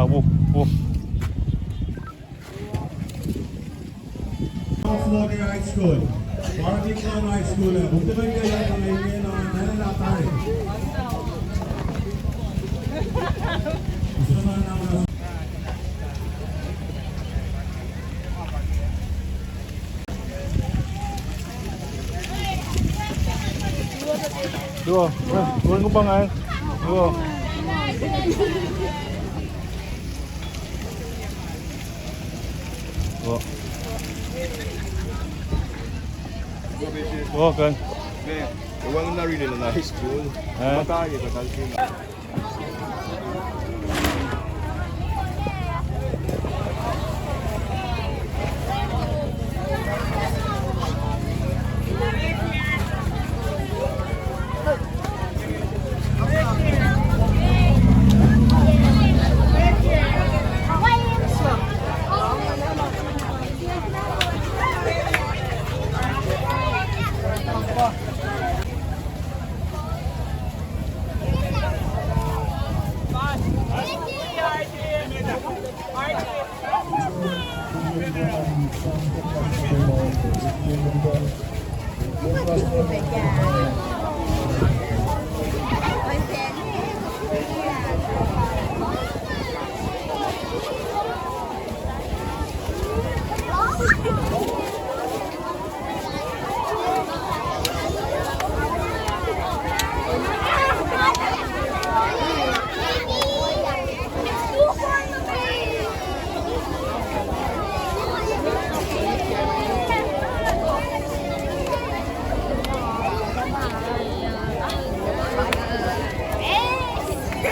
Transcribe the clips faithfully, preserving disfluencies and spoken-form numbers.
Wo, wo. Flood High School. Barley Farm High School, eh, Duo, duo, duo, duo. Oh. Okay.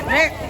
Eh?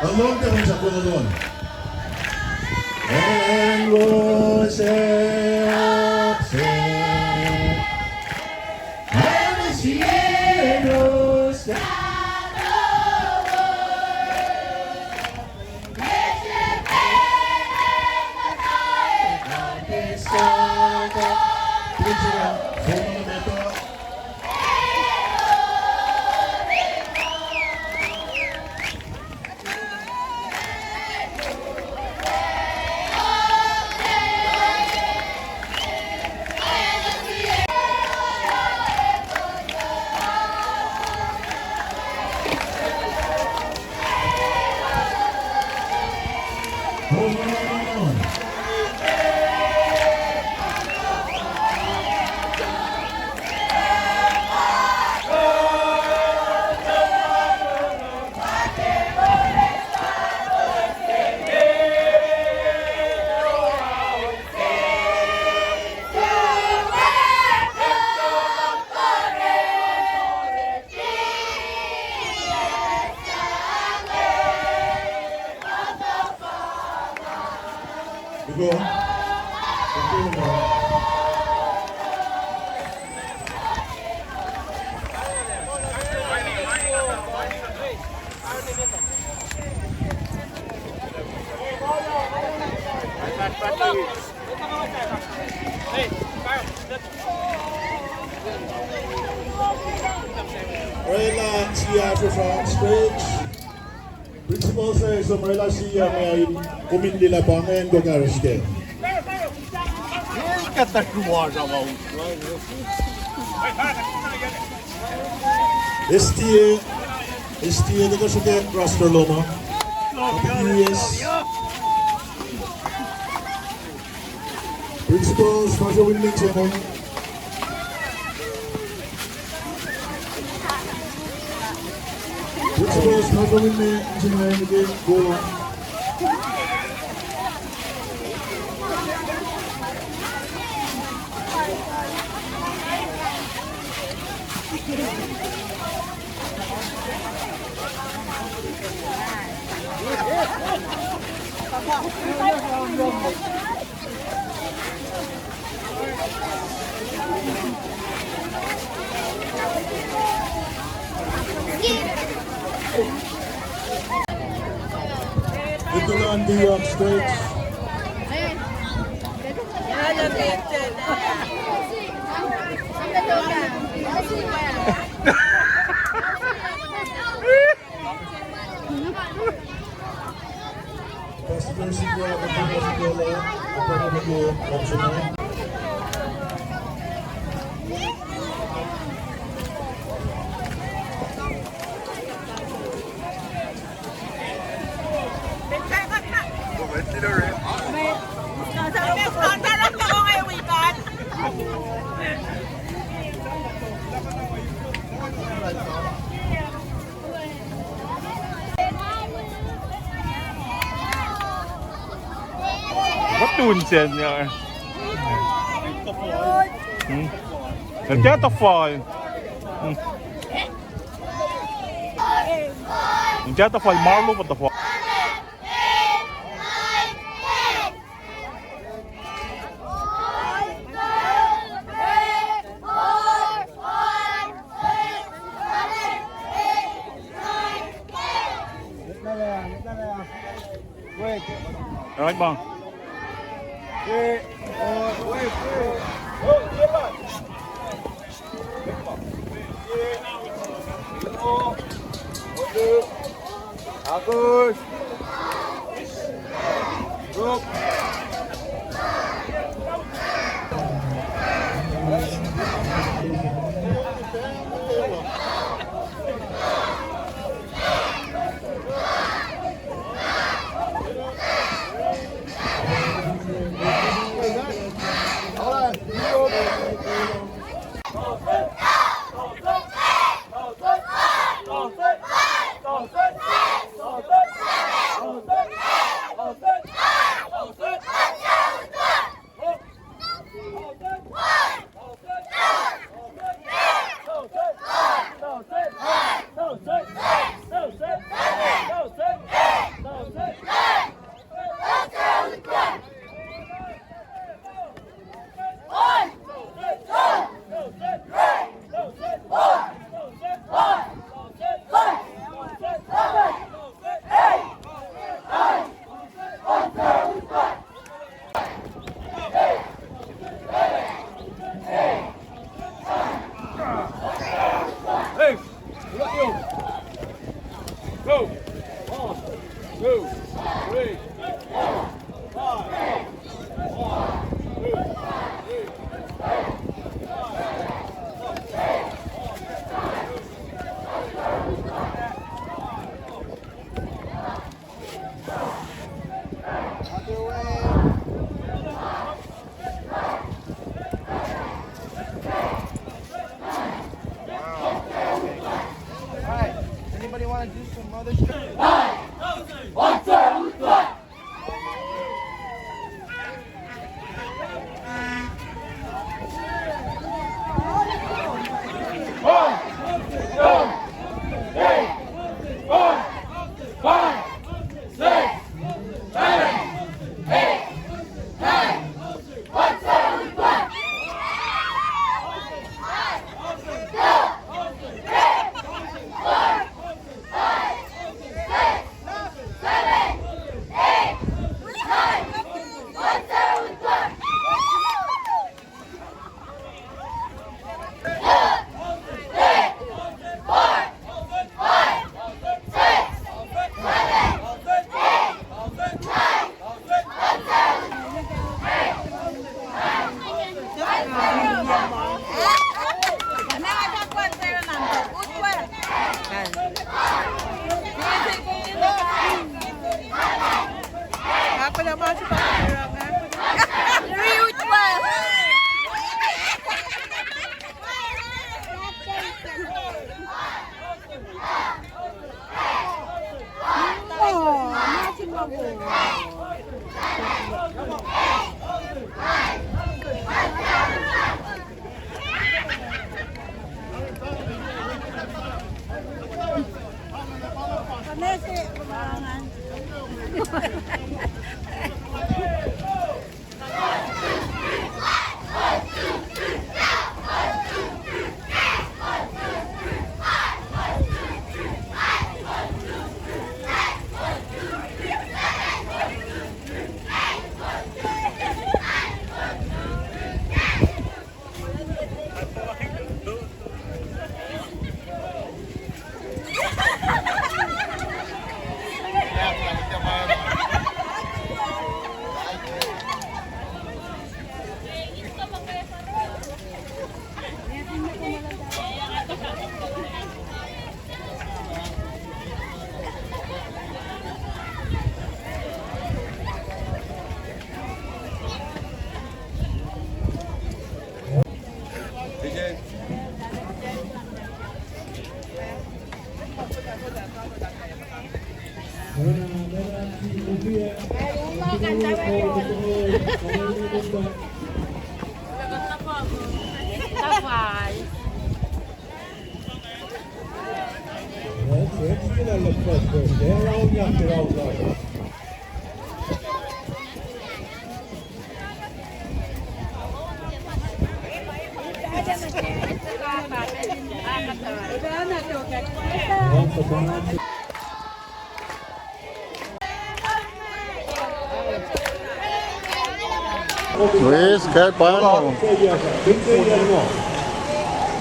Alon, teman sa kulo lon. And was absent. And the shadows Orwaclah sie asosra on stage. Principal says, orwaclah sie ma in kom in liye lah pa ingacn kuh kahsruh srihke. S T A, S T A, tuhkuh srihke roster lom uh. P S. Principals, Pastor Winman, Chairman. Principals, Pastor Winman, Chairman, again, goal line. Itulan Dion Stage. What tune send ya? Hmm? Nte tuhfal. Hmm. Nte tuhfal, Marlo pa tuhfal. All right, Bang. Agus. Hey! Go! One, two, three, four, five. All right. Anybody want to do some other shit? Luis, kal pano.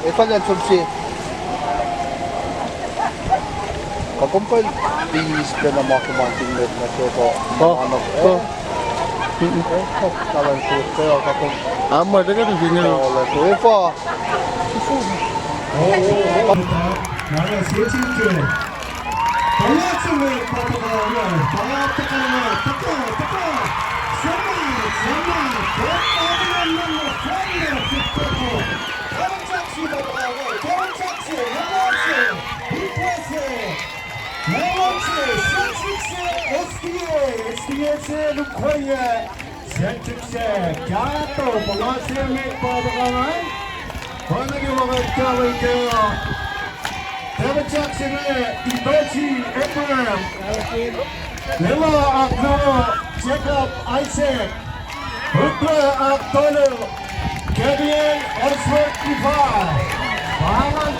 Ekalyan som se. Kakom pal, please, pacna ma kuman tin met na soko. Oh, ano, oh. Eh, oh, kalan se, pero kakom. Ama, teka tu sini. Kalan se, epa. Mana se, se, se. Sacnrihk se, kahto, puhla se met pa tuhkuh ngan. Oacna ke ma kuht kahlwem kac uh, David Jackson, Itochi Abraham, Lila Akno, Jacob Isaac, Ukwe Aktolu, Kevin Ellsworth Ifa. Pahngon.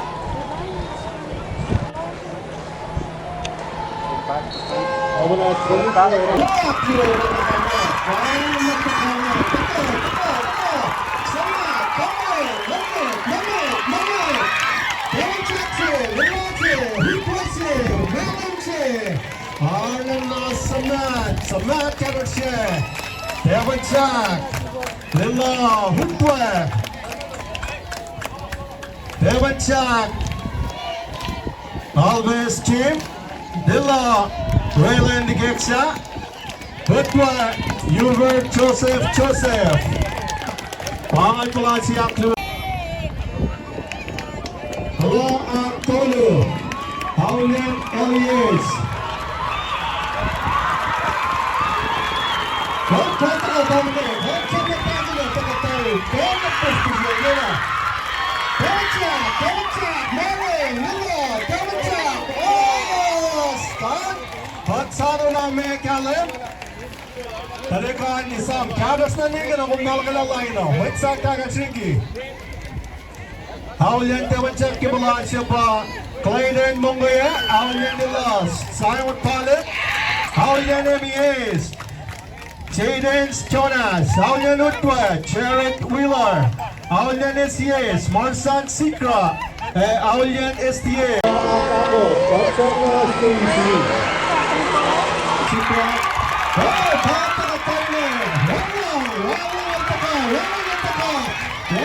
Arulacna suhmaht, suhmaht kahto se. David Jack, Lila Utwe. David Jack. Alves Kim, Lila Raylan Nikeksa, Utwe Hubert Joseph Joseph. Pahngon puhla se ahkluo. Lila Aktolu, Aulian Elias. Kuht sano na me kahlwem. Tuhlihk an esam kahtos nuh nike na kom nuh ke lain uh. Mwet sang kahkahsrihki. Aulian David Jack ke puhla se pa Clayton Mongoya, Aulian Nilas Simon Palik, Aulian Emias Jaden Jonas, Aulian Utwe Jared Wheeler, Aulian Esias Marsan Sikra, ac Aulian S D A. Sikra. Oh, pa tuhkuh tailwe. Wow, wow, wow, tuhkuh, wow, tuhkuh.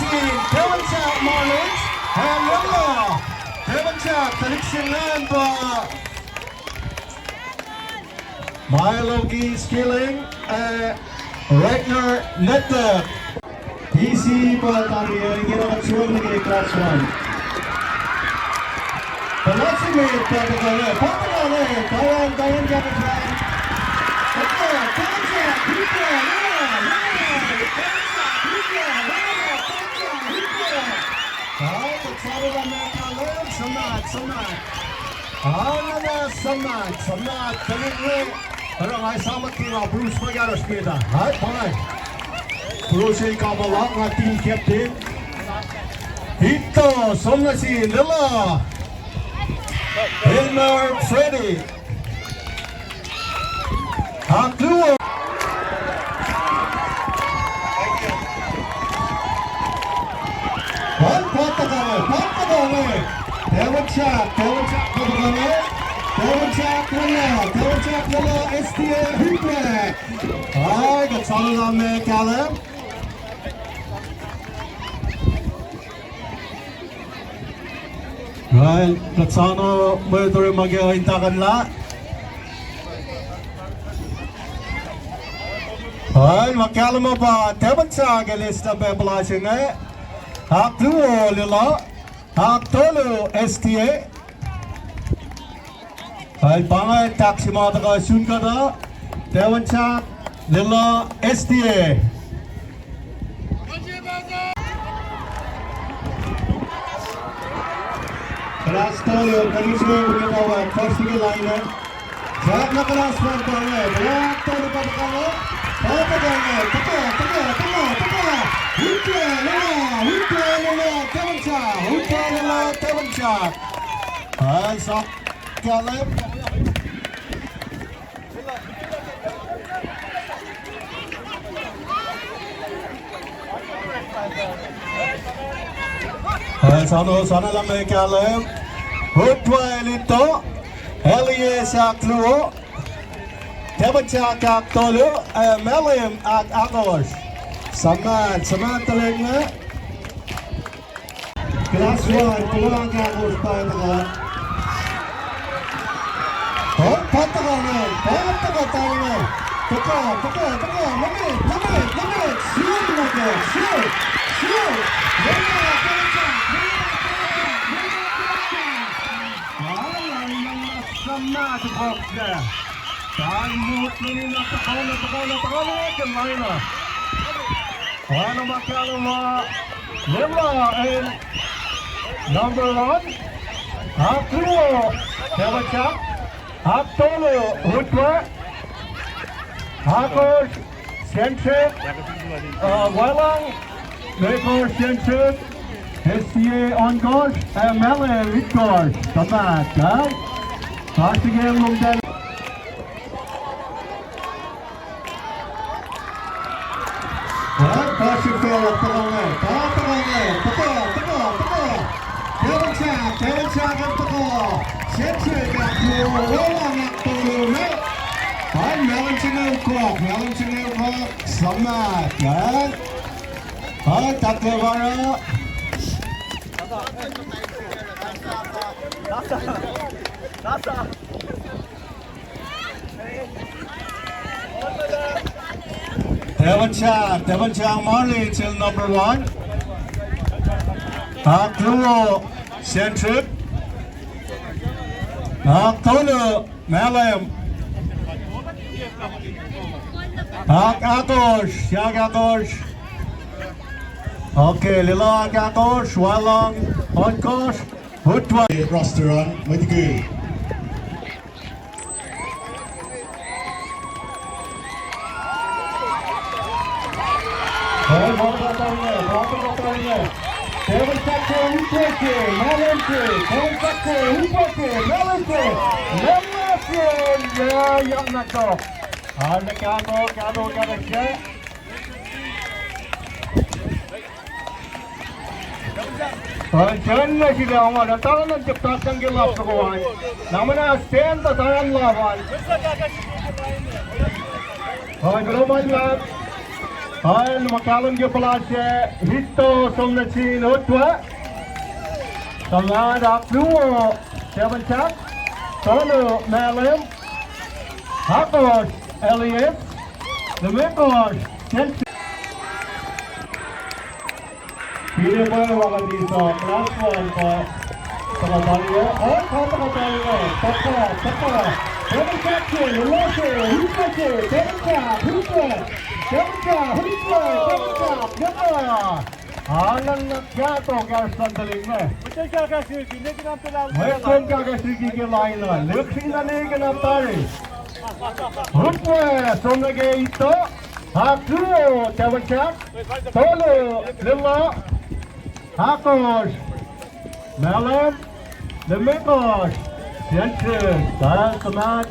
sin Tavonsahk Marlins, ac Lelu Tavonsahk, tuhlihk se ingacn pa Mailoki Skilling, ac Ragnar Netek. P C pa tari, ac ingena kuht som nuh ke class one. Puhla se met pa tuhkuh, pa tuhkuh, Diane, Diane Kapitran. Tuhkuh, Tavonsahk, hukwe, Lelu, Lelu, Tavonsahk, hukwe, Lelu, Tavonsahk, hukwe. Ai, kuht sahp lah ma kahlwem, suhmaht, suhmaht. Anana suhmaht, suhmaht, tuhlihk inge. Oruh nga esamwack ke nga Bruce Makarosh met ah. Ai, pa inge. Bruce el kamuhlak, nga team captain. Ito, som nuh sin Lelu. Elmer Freddy. Akluo. Pal, pal tuhkuh inge, pal tuhkuh inge. Tavonsahk, Tavonsahk, pal tuhkuh inge. Tavonsahk Lelu, Tavonsahk Lelu, S T A, hukwe. Ai, kuht soano lah ma kahlwem. Well, kuht soano mwe turi ma ke in takanlah. Well, ma kahlwem uh pa Tavonsahk el eis na pacl puhla se inge. Akluo Lelu, aktolu S T A. Well, pa inge tahk se ma tuhkuh sun kuhtuh. Tavonsahk Lelu, S T A. Kuhlahs tolu, kuhlahs tolu, kuhlahs tolu, kuhlahs tolu, kuhlahs tolu, tuhkuh, tuhkuh, tuhkuh, tuhkuh, tuhkuh, tuhkuh. Hukwe, Lelu, hukwe, Lelu, Tavonsahk, hukwe, Lelu, Tavonsahk. Ai, sa, kahlwem. Ai, soano, soano lah ma kahlwem. Hukwe el ito, Elias akluo, Tavonsahk aktolu, ac Malem ahkosr. Suhmaht, suhmaht tuhlihk inge. Kuhlahs one, kuhlahs ahkosr pa tuhkuh. Oh, pa tuhkuh inge, pa tuhkuh tari inge. Tuhkuh, tuhkuh, tuhkuh, nuh met, nuh met, nuh met, shoot, nuh met, shoot, shoot. Ai, ai, ai, ai, suhmaht, tuhkuh. Ai, mut, mut, mut, tuhkuh, tuhkuh, tuhkuh, tuhkuh, tuhkuh. Oacna ma kahlwem uh, Lelu el number one. Akluo, Tavonsahk. Aktolu, Hukwe. Ahkosr, Sensei. Uh, Welang. Ekosr, Sensei. S T A ohnkohsr, ac Malem itkohsr. Suhmaht, ah? Oasr ke lom tari. Oasr ke lom tari. Tuhkuh, tuhkuh, tuhkuh. Tavonsahk, Tavonsahk tuhkuh. Sensei, Welang, Welang, Welang. Oasr Malem se inge ukok, Malem se inge ukok. Suhmaht, ah? Oasr, takle vara. Devon Jack, Devon Jack Marley till number one. Ak luo, Sentrik. Ak tolu, Malem. Ak ahkosr, yak ahkosr. Okay, lila ak ahkosr, Walang, ohnkohsr, Utwe. Roster an, mwet ke. Ball, ball, ball, ball, ball, ball, ball, ball. Devon Jack ke, Utwe ke, Malem ke, Devon Jack ke, Utwe ke, Malem ke, Malem ke, ya, ya, na to. Arlac kahto, kahto, kahto, ke. Pacl nuh sila ongolah, talan an ke pahsang ke lap soko an. Na muna stand tuh talan lap an. Pacl kuloh ma luhlahp. Pacl ma kahlwem ke puhla se, Hito som nuh sin Utwe. Suhmaht, ak luo, Devon Jack. Tolu, Malem. Ahkosr, Elias. Limekohsr, Jensen. Pine pwacye wa kuht eis class one pa tuhkuh tari uh. Oh, pa tuhkuh tari uh. Tuhkuh, tuhkuh. Devon Jack ke, Utwe ke, Utwe ke, Devon Jack, Utwe. Devon Jack, Utwe, Devon Jack, Utwe. Alan na kahto kahs luhn tuhlihk inge. Mwet kom kahkahsrihki ke lain uh. Lihksreni na nwe ke na tari. Utwe, som nuh ke Hito. Ak luo, Devon Jack. Tolu, Lila. Ahkosr, Malem. Limekohsr, Jensen. Pacl suhmaht.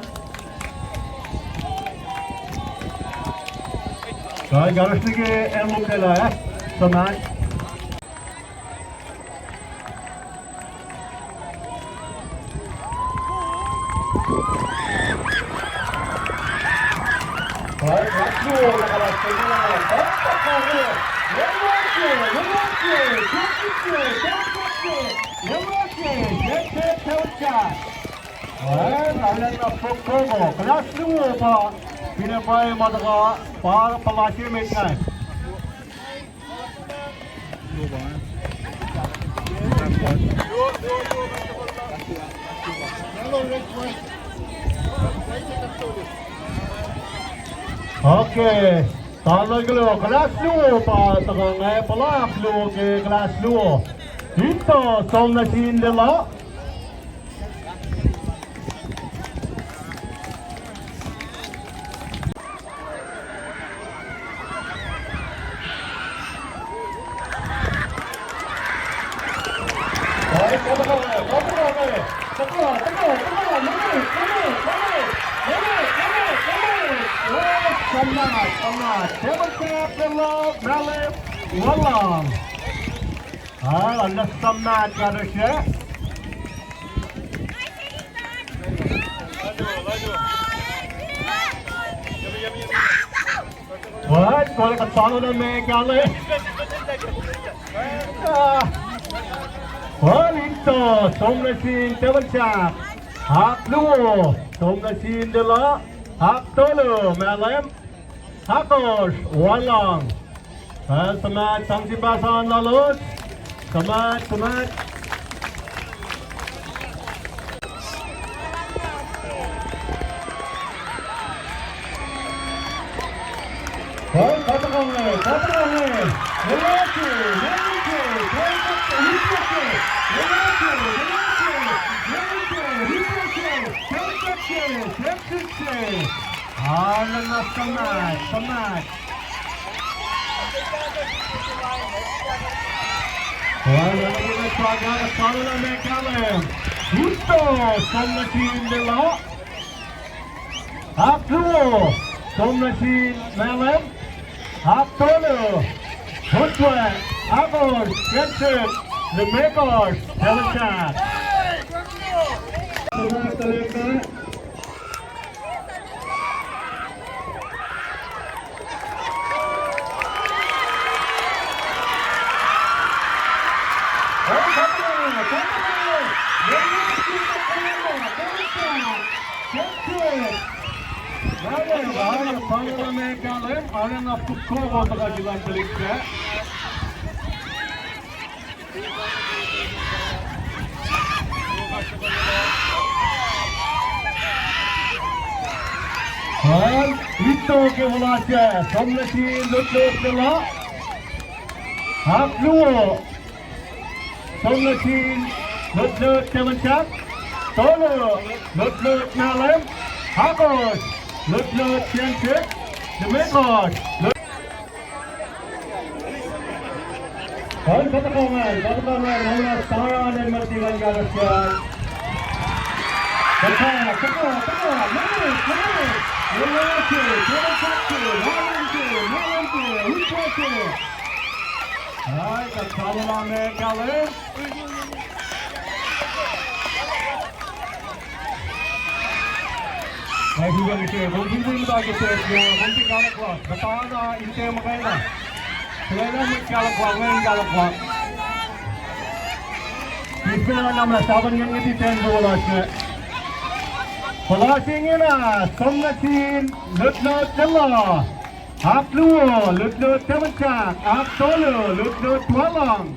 Pacl kahsruh ke elm lom lwelah, eh? Suhmaht. Class luo pa, pine pwacye ma tuhkuh, pa puhla se met ingacn. Okay, talan kuloh, class luo pa tuhkuh inge, puhla luo ke class luo. Hito som nuh sin Lila. Suhmaht, suhmaht. Table tap, Lila, Malem, Walang. Ah, arlac suhmaht kahto se. What? Kol kuht talu na me kahlwem. Ah. Well, Hito som nuh sin Devon Jack. Ak luo som nuh sin Lila. Ak tolu Malem. Ahkosr, Walang. Pacl suhmaht, sang sin pahsan lalos. Suhmaht, suhmaht. Pacl, pacl tuhkuh inge, pacl tuhkuh inge. Lelake, lelake, pacl tuhkuh, lelake, lelake, lelake, lelake, lelake, pacl tuhkuh, lelake. Arlac na suhmaht, suhmaht. Arlac na suhmaht, Malem. Hito som nuh sin Lila. Ak luo som nuh sin Malem. Ak tolu Utwe. Ahkosr Jensen. Limekohsr Devon Jack. Arulacna fokoko tuhkuh kulan tuhlihk ah. An, ito ke muhlahsah, som nuh sin Lutlut Lelu. Ahkluo, som nuh sin Lutlut Temensahk. Tolu, Lutlut Malem. Ahkosr, Lutlut Jensen. Limekohsr, Lut- An, kuhtuh kongan, kuhtuh kongan, oacna saran in muhti luhn kahsruh. Tuhkuh, tuhkuh, tuhkuh, nuh met, nuh met. Lelu se, Temensahk se, Malem se, Malem se, Utwe se. Ai, kuht tamuhlwel me kahlwem. Ac kuh in ke, kom fin muhta ke church, kom fin kalaklak, muhtana in te muhkwena. Kuhtwena mwet kalaklak, mwet kalaklak. Pismena namla sapan ngan ngiti ten ko lasr inge. Puhla se ingena, som nuh sin Lutlut Lelu. Ahkluo, Lutlut Temensahk. Ahktolu, Lutlut Walung.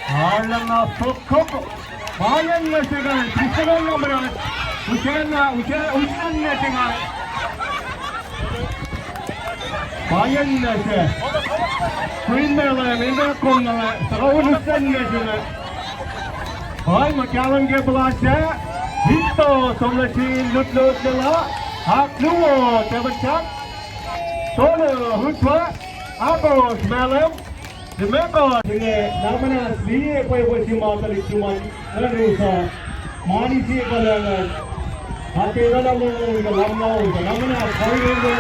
Arulacna fokoko. Payen nuh se ingacn, Christian na muhnahs. Usen na, usen, usen nuh se ingacn. Payen nuh se. Queen Malem, in kom na, suhkahun usen nuh se ingacn. Payen ma kahlwem ke puhla sac. Ito, som nuh sin Lutlut Lelu. Ahkluo, Temensahk. Tolu, Utwe. Ahkosr, Malem. Limekohsr inge, na muhnahs liye pwacye se ma tuhlihk sruhmuhn, nuh sa, mani sie kuhlwacng, ate kuhna longoul, kuh lamna, kuh na muhnahs, kuh inge.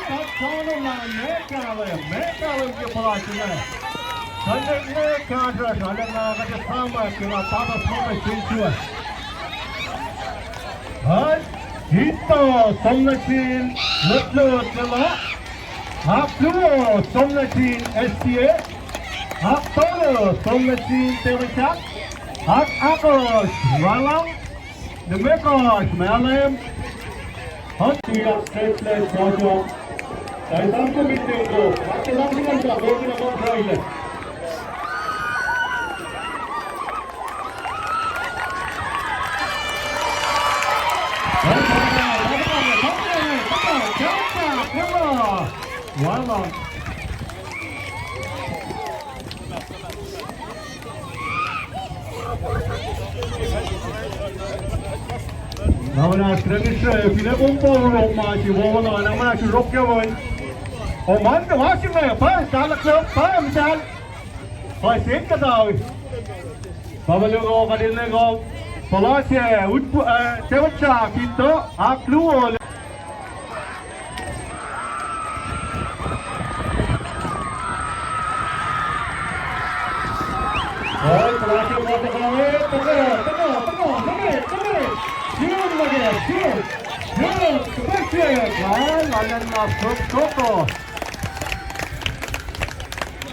Kuht soano lah me kahlwem, me kahlwem ke puhla se inge. Kuht ne kahsruhsr, arulacna kuht esam ke nga pahpah srihpac se inge. An, ito, som nuh sin Lutlut Lelu. Ahkluo, som nuh sin S T A. Ahktolu, som nuh sin Temensahk. Ahk, ahkosr, Walung. Limekohsr, Malem. An, tiac, tiac, tiac, tiac. Tari sam kom in tengko. Ate lam singan sa, kom in akam try le. Na muhnahs kuht in sre, finne kom pa orok ma se wowo na, na muhnahs orok ke won. O man, ma se inge, pa, kalak, pa, mtal. Pa, sen kuhtawi. Pahpah Lucng, kuht in Lucng. Puhla se, ut, eh, Temensahk ito, ahkluo.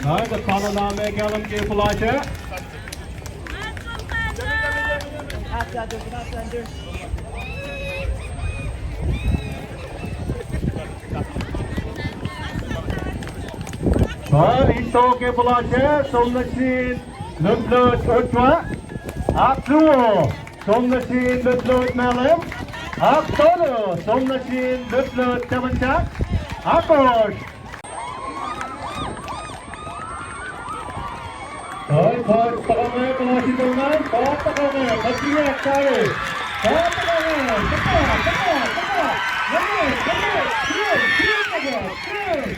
Ai, kuht soano lah me kahlwem ke puhla sac. An, ito ke puhla sac, som nuh sin Lutlut Utwe. Ahkluo, som nuh sin Lutlut Malem. Ahktolu, som nuh sin Lutlut Temensahk. Ahkosr. Ai, pa, tuhkuh inge, puhla se inge, pa, tuhkuh inge, kuht in ahkkweye. Pa, tuhkuh inge, tuhkuh, tuhkuh, tuhkuh. Inge, inge, inge, inge, inge.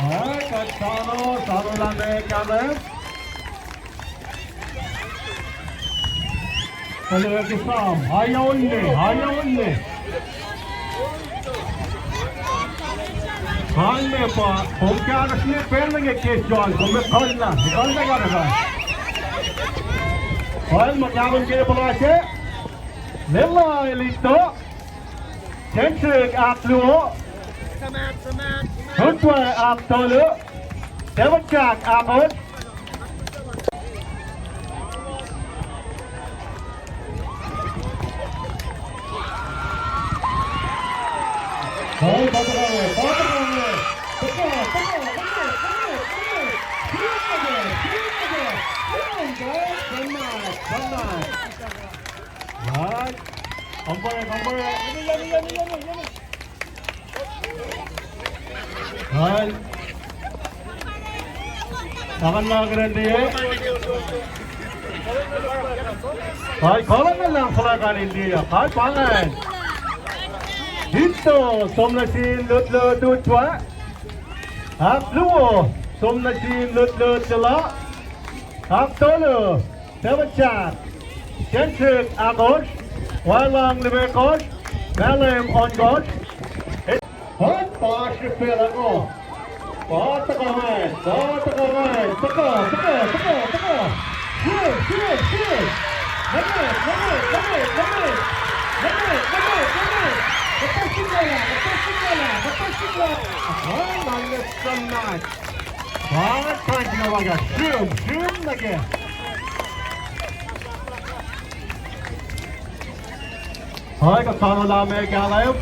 Ai, kuht soano, soano lah me kahlwem. Kuloh ke Sam, aionne, aionne. Kalmac pa, kom kahsruh sie pacl inge ke John, kom kuhllah, kuhllah kahsruh. Kalmac kahlwem ke puhla se. Lwelah el ito. Sacnri ahkluo. Utwe ahktolu. Seven Jack ahkosr. Right. Umpire, umpire. Right. Takan na kena liye. Right, kahlwem na lang flag an India. Right, pangan. Ito, som nuh sin lutlut Utwe. Ahkluo, som nuh sin lutlut Lila. Ahktolu, Seven Jack. Sacnri ahkosr, Walang limekohsr, Malem ohnkohsr. Hot pa srihpac luhk uh. Pa tuhkuh, pa tuhkuh, tuhkuh, tuhkuh, tuhkuh, tuhkuh. Sure, sure, sure. Nuh met, nuh met, nuh met, nuh met. Nuh met, nuh met, nuh met. Kuhtuh srihpac lah, kuhtuh srihpac lah, kuhtuh srihpac lah. Ahk, na lwelah suhmaht. Ahk, kain kena waka. Srim, srim nuh ke. Ahk, kuht soano lah meac kahlwem.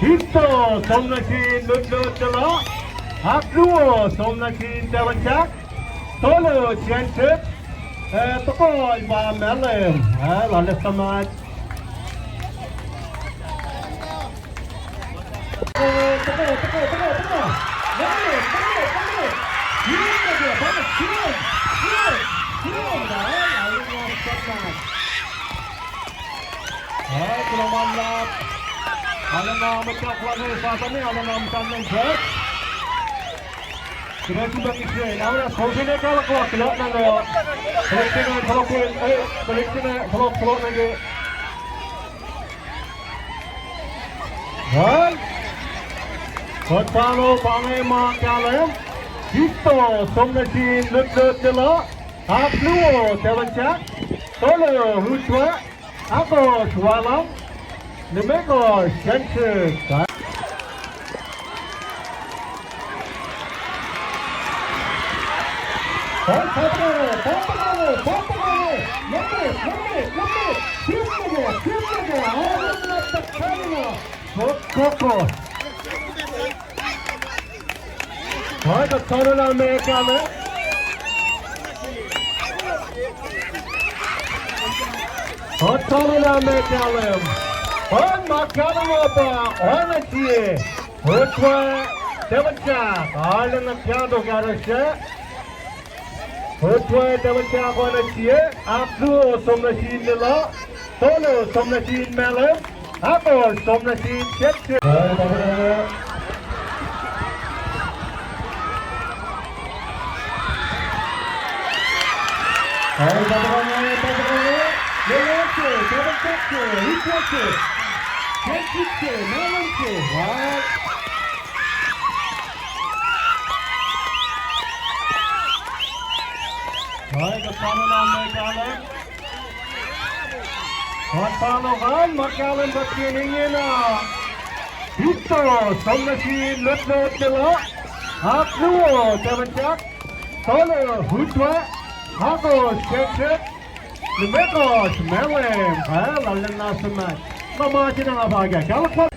Ito, som nuh sin lutlut Lila. Ahkluo, som nuh sin Seven Jack. Tolu, Sacnri. Eh, tuhkuh pa Malem. Eh, lwelah suhmaht. Kuloh ma luhlahp. Selection back Israel. Auna, selection ac kahlwem, kuloh ma luhlahp. Selection ac fohlohk, eh, selection ac fohlohk, fohlohk nuh ke. Well, kuht soano pa inge ma kahlwem. Ito, som nuh sin lutlut Lila. Ahkluo, Seven Jack. Tolu, Utwe. Ahkosr, Walang. Limekohsr, Sacnri. Kuht soano lah meac kahlwem. Kuht soano lah meac kahlwem. Pun ma kahlwem uh pa oacna sie. Utwe, Seven Jack, arulacna kahto kahto se. Utwe, Seven Jack, oacna sie. Ahkluo, som nuh sin Lila. Tolu, som nuh sin Malem. Ahkosr, som nuh sin Sacnri. Right, kuht soano lah meac kahlwem. Kuht soano kan ma kahlwem kuht ke ingena. Ito, som nuh sin lutlut Lila. Ahkluo, Seven Jack. Tolu, Utwe. Ahkosr, Sacnri. Limekohsr, Malem. Ac lwelah suhmaht. Na ma se na nga pa ke kahlwem.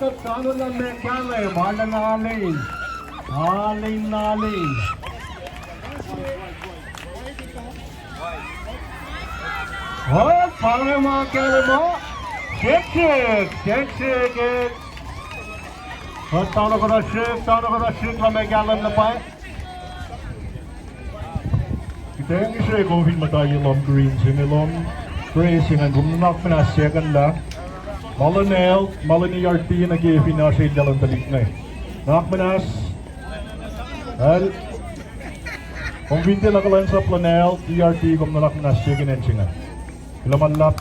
Kuht soano lah meac kahlwem, arulacna alin. Alin, alin. Kuht soano ma kahlwem uh. Sacnri, Sacnri. Kuht soano kuhtuh srihk, soano kuhtuh srihk lah meac kahlwem na pwacye. Kuht ac ngihsre kom fin muhta ye lohm green se inge lom. Praise ingacn, kom nuhnak muhnahs second lah. Ma luhn L, ma luhn E R T nuh ke fin oasr elyah luhn tuhlihk inge. Nuhnak muhnahs. L. Kom fin tiac na kuhlwacnsap luhn L, E R T, kom nuhnak muhnahs second an se inge. Kuloh ma luhlahp.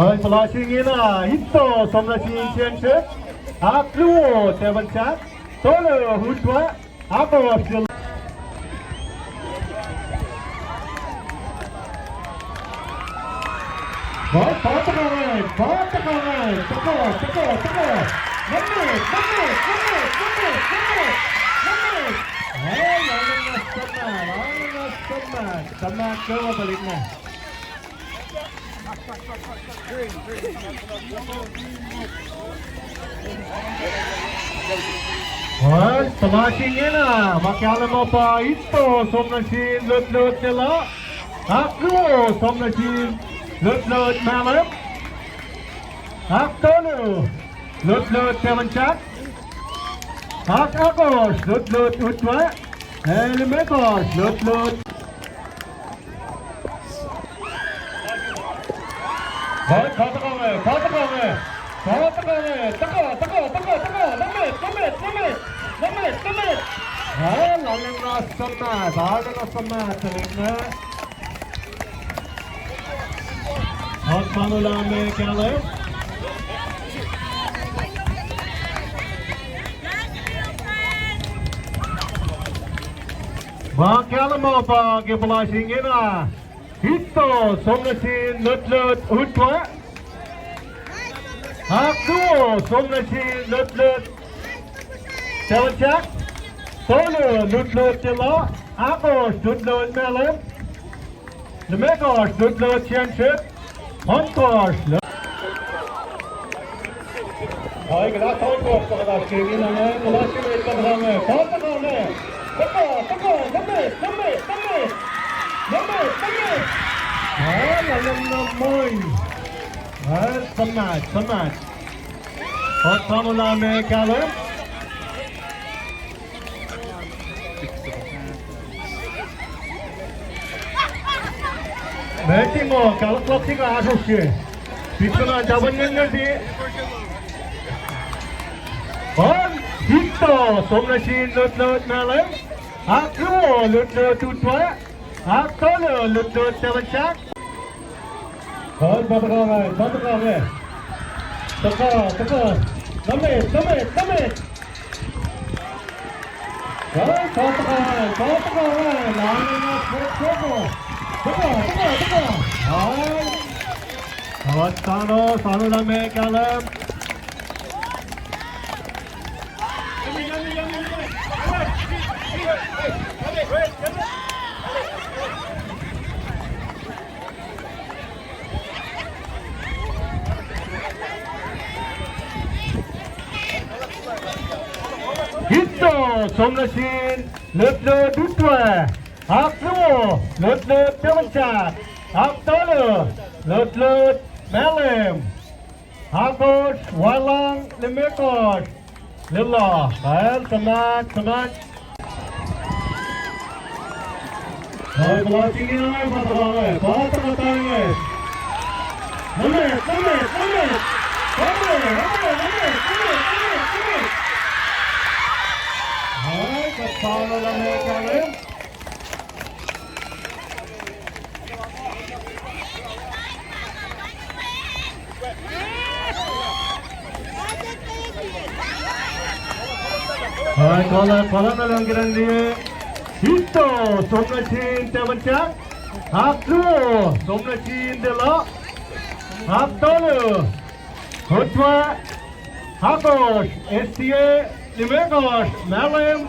Al puhla se ingena, Itto som nuh sin Jensen. Ahkluo, Teven Jack. Tolu, Utwe. Ako, Phil. Ball, ball, tuhkuh, ball, tuhkuh, tuhkuh, tuhkuh, tuhkuh. Numbers, numbers, numbers, numbers, numbers, numbers. Al, al, al, suhmaht, al, al, suhmaht, suhmaht, kwewa tuhlihk inge. Al, puhla se ingena, ma kahlwem uh pa Itto som nuh sin Lutlut Nela. Ahkluo som nuh sin Lutlut Malem. Ahktolu, Lutlut Teven Jack. Ahkahkosr, Lutlut Utwe. Ac limekohsr, Lutlut. Kuh tuhkuh inge, kuh tuhkuh inge. Kuh tuhkuh inge, tuhkuh, tuhkuh, tuhkuh, tuhkuh. Nuh met, nuh met, nuh met. Nuh met, nuh met. Al, arulacna suhmaht, arulacna suhmaht, tuhlihk inge. Kuht sang olah me kahlwem. Ma kahlwem uh pa ke puhla se ingena, Itto som nuh sin Lutlut Utwe. Ahkluo som nuh sin Lutlut Teven Jack. Tolu, Lutlut Nela. Ahkosr, Lutlut Malem. Limekohsr, Lutlut Jensen. Ohnkohsr, Lu- Ai, kuht ohnkohsr pa kuht oasr ke ingena, kuht oasr ke ingena, kuht oasr ke ingena. Tuhkuh, tuhkuh, nuh met, nuh met, nuh met. Nuh met, nuh met. Ai, arulacna moi. Ai, suhmaht, suhmaht. Kuht sang olah me kahlwem. Meti mo, kahlwem luhk sihk ahsosye. Pit na taban ngan ngan di. Al, Itto som nuh sin Lutlut Malem. Ahkluo, Lutlut Utwe. Ahktolu, Lutlut Teven Jack. Al, pa tuhkuh inge, pa tuhkuh inge. Tuhkuh, tuhkuh. Nuh met, nuh met, nuh met. Al, pa tuhkuh inge, pa tuhkuh inge. Lain na, tuhkuh, tuhkuh. Tuhkuh, tuhkuh, tuhkuh. Al. Al, sang olah, sang olah me kahlwem. Itto som nuh sin Lutlut Utwe. Ahkluo, Lutlut Teven Jack. Ahktolu, Lutlut Malem. Ahkosr, Walang, limekohsr, Lila. Pacl, suhmaht, suhmaht. Ai, puhla se inge, pa tuhkuh inge, pa tuhkuh inge. Nuh met, nuh met, nuh met. Nuh met, nuh met, nuh met, nuh met, nuh met, nuh met. Ai, kuht sang olah me kahlwem. Ai, kuloh, kuloh na luhngse liye. Itto som nuh sin Teven Jack. Ahkluo som nuh sin Lila. Ahktolu, Utwe. Ahkosr, S T A. Limekohsr, Malem.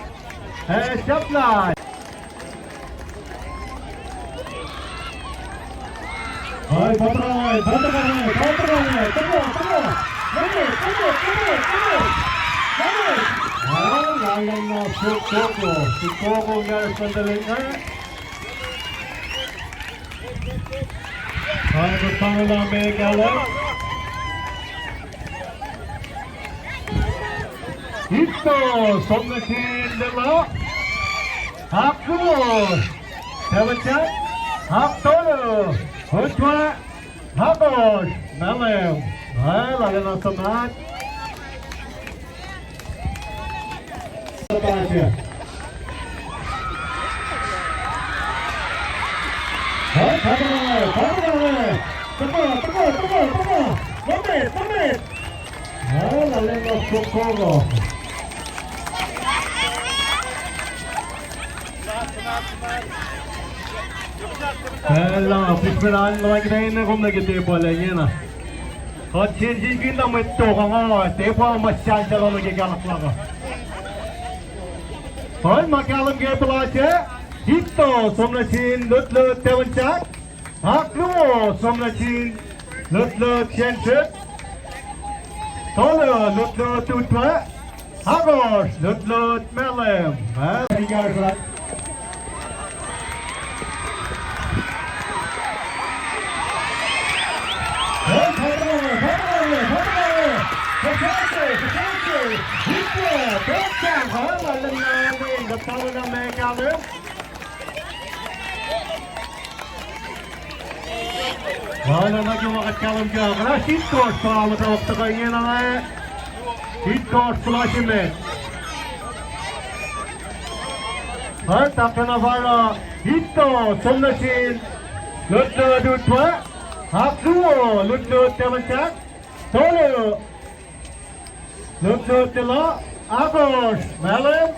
Ac Sahflah. Ai, pa tuhkuh inge, pa tuhkuh inge, pa tuhkuh inge, tuhkuh, tuhkuh. Nuh met, nuh met, nuh met, nuh met. Nuh met. Ai, lain na, Sukoko, Sukoko, Garrison, tuhlihk inge. Ai, kuht sang olah me kahlwem. Itto som nuh sin Lila. Ahkluo, Teven Jack. Ahktolu, Utwe, Hakosh, Malem, ah, lale na suhmaht. Pacl uh pihsrpacna luhngse kuht in kom nuh ke tepuh lac ingena. Kuht sensenkihnlah mwet tok uh nga tepuh ma sal sal nuh ke kahluhk luhk uh. Ohl ma kahlwem ke puhla se, Itto som nuh sin Lutlut Tewensak, Akluo som nuh sin Lutlut Jensen, Tolu Lutlut Utwe, Akohsr Lutlut Malem. Oacna nuh ke ma kuht kahlwem ke, kuht Itkohsr pa luhk uh tuhkuh ingena lah Itkohsr puhla se met. Oacna fahsruh, Itto som nuh sin Lutlut Utwe, Akluo Lutlut Tewensak, Tolu Lutlut Tilo, Akohsr Malem,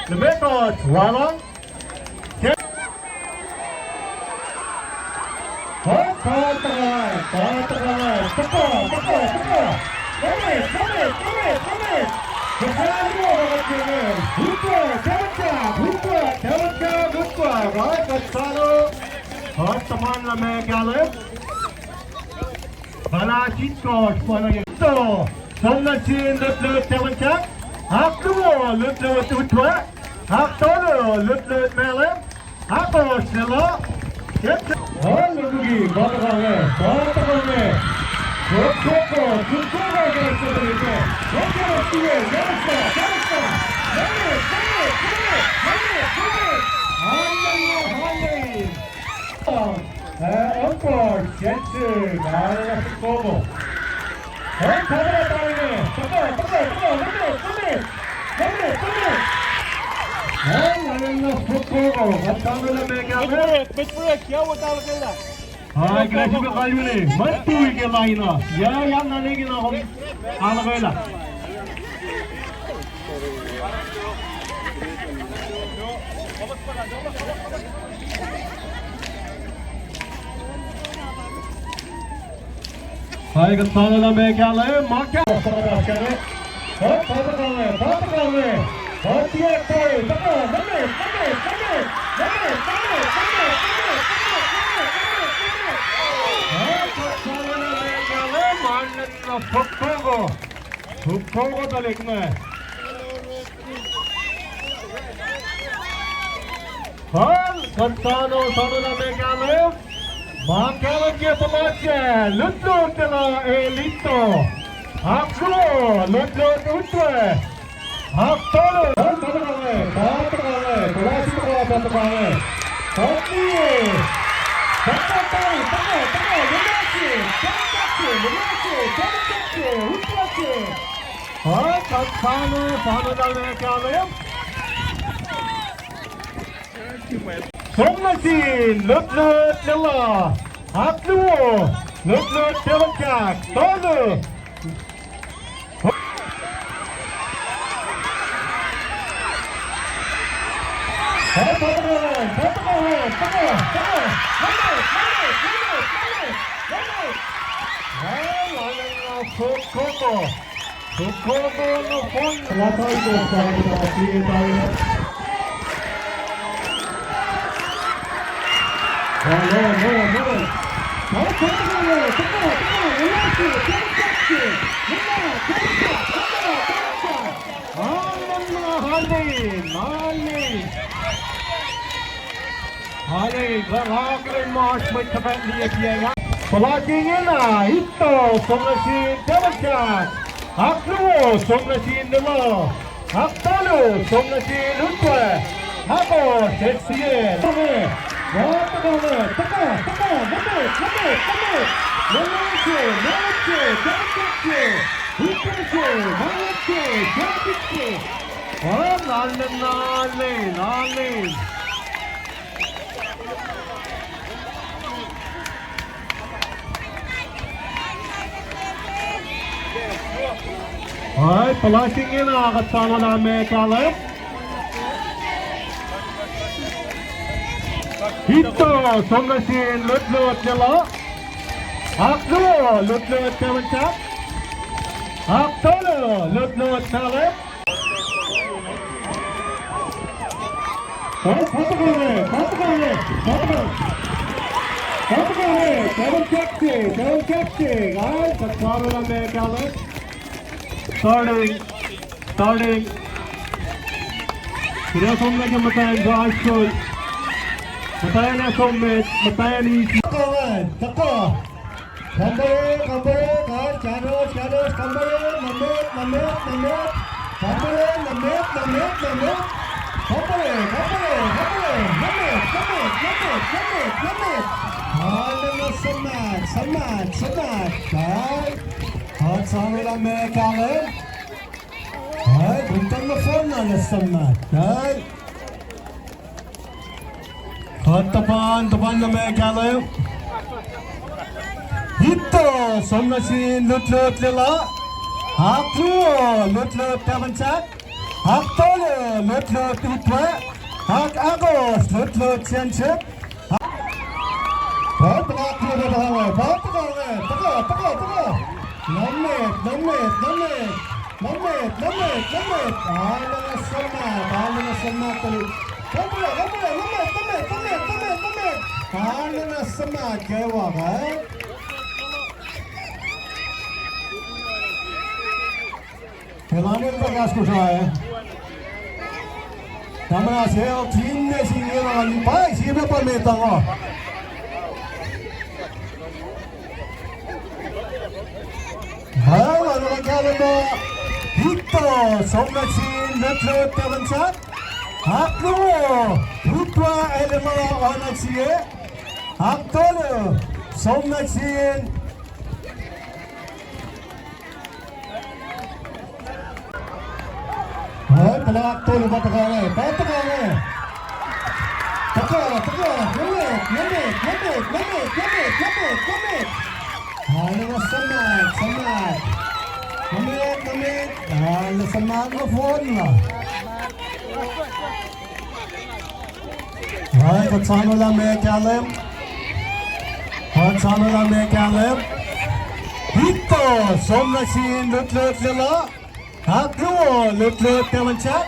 Limekohsr Walang, Itto som nuh sin Lutlut Tewensak, Akluo Lutlut Utwe, Aktolu Lutlut Malem, Akohsr Tilo, Hallelujah, patuhkuh inge, patuhkuh inge. Ai, kuht ac sifilpac kalweni mwet tui ke lain uh. Ya, ya, na nwe ke na kom ahluhkwelah. Ai, kuht soano lah meac kahlwem, ma kahlwem. Fokoko tuhlihk inge. Fal, kuht soano, soano lah meac kahlwem. Ma kahlwem ke puhla se, Lutlut Tilo el Itto. Akluo, Lutlut Utwe. Aktolu. Fal, patuhkuh inge, patuhkuh inge, puhla se tuhkuh, patuhkuh inge. Fal, liye. Patuhkuh, patuhkuh, patuhkuh, Lutlut, Lutlut, Lutlut, Utwe. Fal, kuht soano, soano lah meac kahlwem. Som nuh sin Lutlut Tilo, Akluo, Lutlut Tewensak, Tolu. Puhla se ingena, Itto som nuh sin Tewensak, Akluo som nuh sin Tilo, Aktolu som nuh sin Utwe, Akohsr, H C L. Tuhkuh, tuhkuh, tuhkuh, nuh met, nuh met, nuh met. Nuh met se, nuh met se, nuh met se. Nuh met se, nuh met se, nuh met se. Oh, nalin, nalin, nalin. All right, puhla se ingena kuht soano lah meac kahlwem. Ito, som nuh sin Lutlut Lelu. Ahkluo, Lutlut Tafunsak. Ahktolu, Lutlut Malem. Patuh kahlwem, patuh kahlwem, patuh kahlwem. Patuh kahlwem, Tafunsak se, Tafunsak se, guys, kuht soano lah meac kahlwem. Starting, starting. Kuht ac som nuh ke muhtwacn Joshua. Muhtwacn ac som met, muhtwacn eis. Tuhkuh, tuhkuh. Compare, compare, guys, shadows, shadows, compare, nuh met, nuh met, nuh met. Compare, nuh met, nuh met, nuh met. Compare, compare, compare, nuh met, nuh met, nuh met, nuh met, nuh met. Arulacna suhmaht, suhmaht, suhmaht, guys. Kuht soano lah meac kahlwem. Ai, kuht in tuhkuh nohfohn na nuh suhmaht. Ai. Kuht tuhpan, tuhpan lah meac kahlwem. Ito, som nuh sin Lutlut Lelu. Ahkluo, Lutlut Tafunsak. Ahktolu, Lutlut Utwe. Ahk-, ahkosr, Lutlut Sensik. Pal tuhkuh, tuhkuh, tuhkuh, tuhkuh, tuhkuh, tuhkuh, tuhkuh. Nuh met, nuh met, nuh met. Nuh met, nuh met, nuh met. Arulacna suhmaht, arulacna suhmaht tuhlihk. Compare, compare, nuh met, nuh met, nuh met, nuh met, nuh met. Arulacna suhmaht kwewa, eh? Elan el pa kahs Kosrae. Tamuhlwel Sel, team ne singular, pa sie pa met uh. Arulacna kahlwem uh. Ito, som nuh sin Lutlut Tafunsak. Ahkluo, Utwe Elema oacna sie. Ahktolu, som nuh sin Ai, pahla ahktolu pa tuhkuh inge, pa tuhkuh inge. Tuhkuh, tuhkuh, nuh met, nuh met, nuh met. Arulacna suhmaht, suhmaht. Nuh met, nuh met. Arulacna suhmaht nohfohn na. Ai, kuht soano lah meac kahlwem. Kuht soano lah meac kahlwem. Ito, som nuh sin Lutlut Lelu. Ahkluo, Lutlut Tafunsak.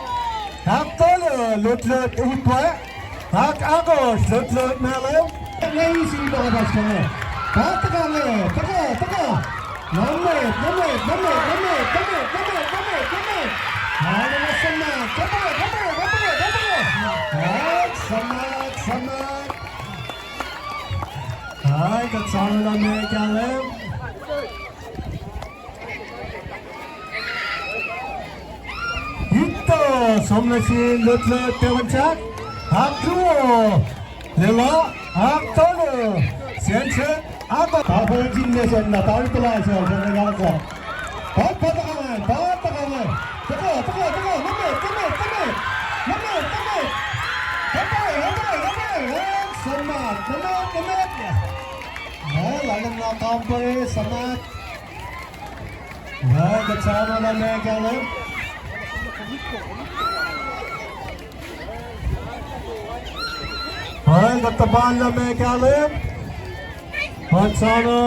Ahktolu, Lutlut Utwe. Ahk-, ahkosr, Lutlut Malem. Nge isi pa kapas kene. Pa tuhkuh inge, tuhkuh, tuhkuh. Nuh met, nuh met, nuh met, nuh met. Arulacna suhmaht, suhmaht, suhmaht, suhmaht, suhmaht. Ai, suhmaht, suhmaht. Ai, kuht soano lah meac kahlwem. Ito, som nuh sin Lutlut Tafunsak. Ahkluo, Lelu, ahktolu, Sensik, ahk-, Tafunsak, Sensik, na tari puhla sel, sel ngalka. Pa, pa tuhkuh inge, pa tuhkuh inge. Tuhkuh, tuhkuh, tuhkuh, nuh met, nuh met, nuh met. Nuh met, nuh met. Compare, compare, compare. Suhmaht, nuh met, nuh met. Well, arulacna compare, suhmaht. Well, kuht soano lah meac kahlwem. Well, kuht tuhpan lah meac kahlwem. Kuht soano.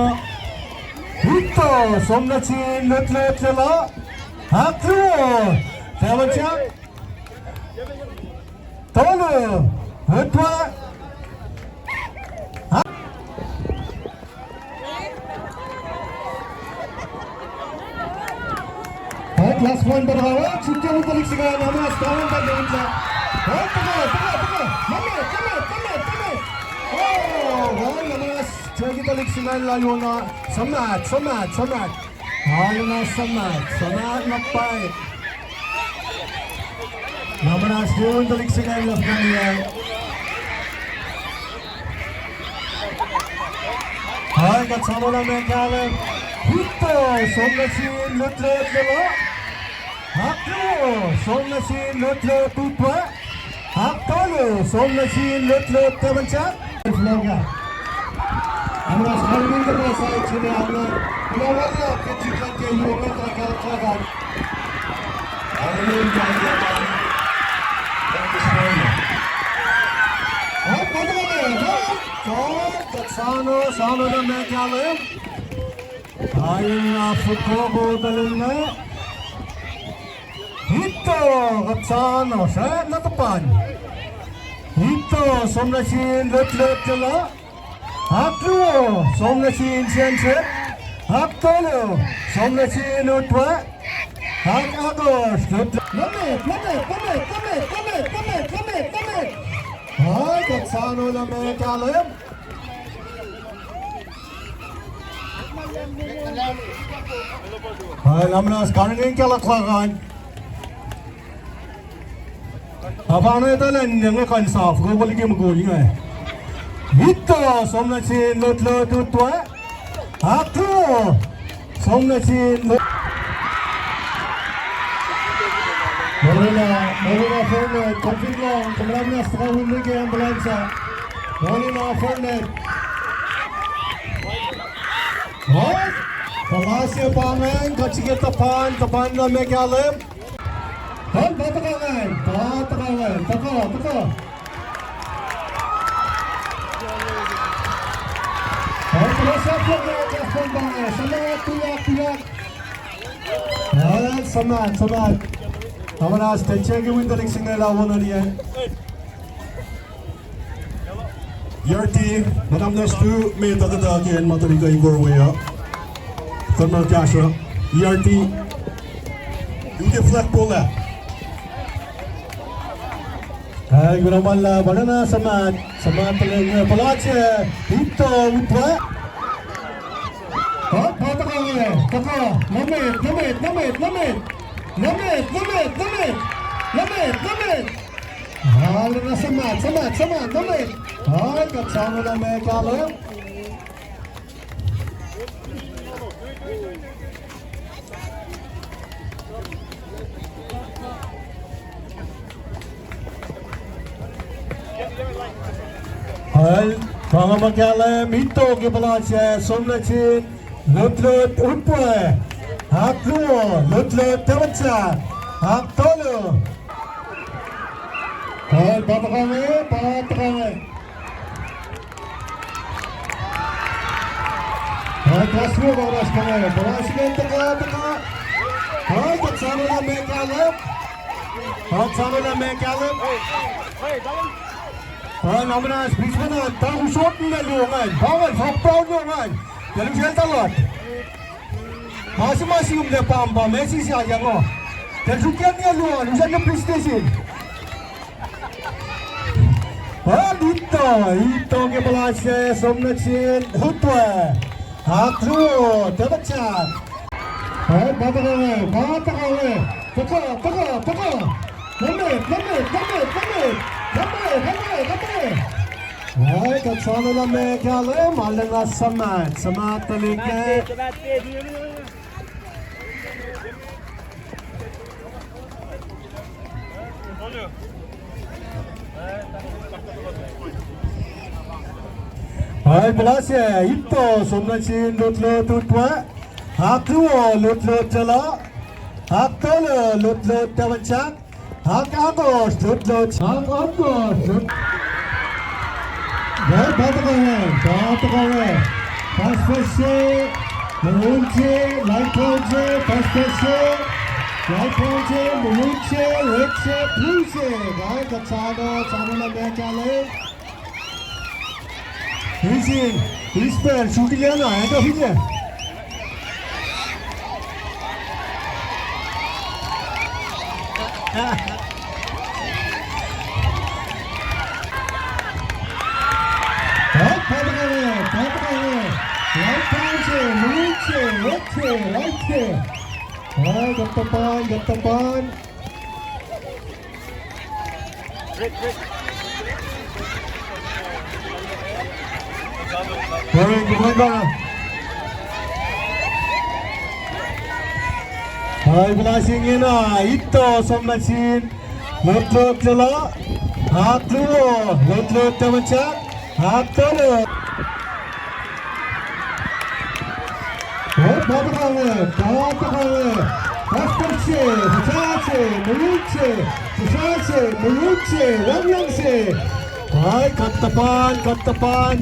Ito, som nuh sin Lutlut Lelu. Ahkluo, Tafunsak. Tolu, Utwe. All right, last one, but all right, suk ke un tuhlihk singucul, Namunas, down, but no, it's not. All right, tuhkuh, tuhkuh, tuhkuh. Nuh met, nuh met, nuh met, nuh met. Oh, well, Namunas, suk ke tuhlihk singucul lal Iona. Suhmaht, suhmaht, suhmaht. Arulacna suhmaht, suhmaht na pwacye. Namunas, suk ke un tuhlihk singucul lal Iona. Ai, kuht soano lah meac kahlwem. Hito, som nuh sin lutlut lula. Ahkluo, som nuh sin lutlut utwe. Ahktolu, som nuh sin lutlut temenchak. Floga. Amna skalmin ke pasa ikine amna. Kuna wala ke chikan ke yume ka kalkakan. Hallelujah. Kuht soano, soano lah meac kahlwem. Ain na fokoko tuhlihk inge. Hito, kuht soano, srack na tuhpan. Hito, som nuh sin lutlut lula. Ahkluo, som nuh sin sensen. Ahktolu, som nuh sin utwe. Ahk, ahkosr, lutlut. Nuh met, nuh met, nuh met, nuh met, nuh met, nuh met, nuh met, nuh met. Ai, kuht soano lah meac kahlwem. Ai, amna skarngihn ke luhk luhk an. Apana etuh lah nge kuh in saf, kuh kol liki mukul inge. Hito, som nuh sin lutlut utwe. Ahkluo, som nuh sin lu-, Molina, Molina forward, kom fin lohng, kom lah muhnahs tuhkuh win liki ambulance ah. Molina forward. Puhla se pa ingacn, kuht srihke tuhpan, tuhpan lah meac kahlwem. Kom pa tuhkuh ingacn, pa tuhkuh ingacn, tuhkuh, tuhkuh. Kom tuhkuh sahflah ingacn, tuhkuh pa ingacn, suhmaht, tuyak, tuyak. Suhmaht, suhmaht. Amuhnahs, ten checki win tuhlihk singucul ah wona liye. E R T, muhnahs tu, me tuhkuhtuh ke acn ma tuhlihk uh in kor we uh. Tuhmwacl kahsruh. E R T. U K flag pole ah. Ac, kuna ma lah, pa na suhmaht, suhmaht tuhlihk inge, puhla se, hito, utwe. Tuhkuh, tuhkuh, tuhkuh, nuh met, nuh met, nuh met, nuh met. Nuh met, nuh met, nuh met. Nuh met, nuh met. Arulacna suhmaht, suhmaht, suhmaht, nuh met. Ai, kuht soano lah meac kahlwem. Ai, pa inge ma kahlwem, hito ke puhla se, som nuh sin lutlut utwe. Ahkluo, lutlut temenchak. Ahktolu. Ai, pa tuhkuh inge, pa tuhkuh inge. Ai, kasruok, kasruok, kasruok. Ai, kuht soano lah meac kahlwem. Kuht soano lah meac kahlwem. Ai, na muhnahs, pismena, taku sot na luo ingacn. Pa ingacn, fohk pruhe luo ingacn. Yalu sel talat. Ma se ma sihm lah pampa, ma se sahyac ngo. Tahl suk yac luo, lusan nuh police station. Hito, hito ke puhla se, som nuh sin utwe. Ahkluo, temenchak. Ai, pa tuhkuh inge, pa tuhkuh inge. Tuhkuh, tuhkuh, tuhkuh. Nuh met, nuh met, nuh met, nuh met. Nuh met, nuh met, nuh met. Ai, kuht soano lah meac kahlwem, arulacna suhmaht, suhmaht tuhlihk inge. Ai, puhla se, hito, som nuh sin lutlut utwe. Ahkluo, lutlut lula. Ahktolu, lutlut temenchak. Ahk, ahkosr, lutlut. Ahk, ahkosr, lut-, Ai, pa tuhkuh inge, pa tuhkuh inge. Puhspuhs se, maroon se, light brown se, puhspuhs se, light brown se, maroon se, red se, blue se. Ai, kuht soano, soano lah meac kahlwem. Easy, easy pal, sukilya na, enda finne. Ai, pa tuhkuh inge, pa tuhkuh inge. Light brown se, maroon se, red se, light se. Ai, kuht tuhpan, kuht tuhpan. Pweng, pweng, pweng. Ai, puhla se ingena, ito som nuh sin Lotlut Lelo, ahkluo, Lotlut Tamuhlwel, ahktolu. Oh, pa tuhkuh inge, pa tuhkuh inge. Pastor se, srihsrihk se, murut se, srihsrihk se, murut se, wacngihn se. Ai, kuhtuh paun, kuhtuh paun.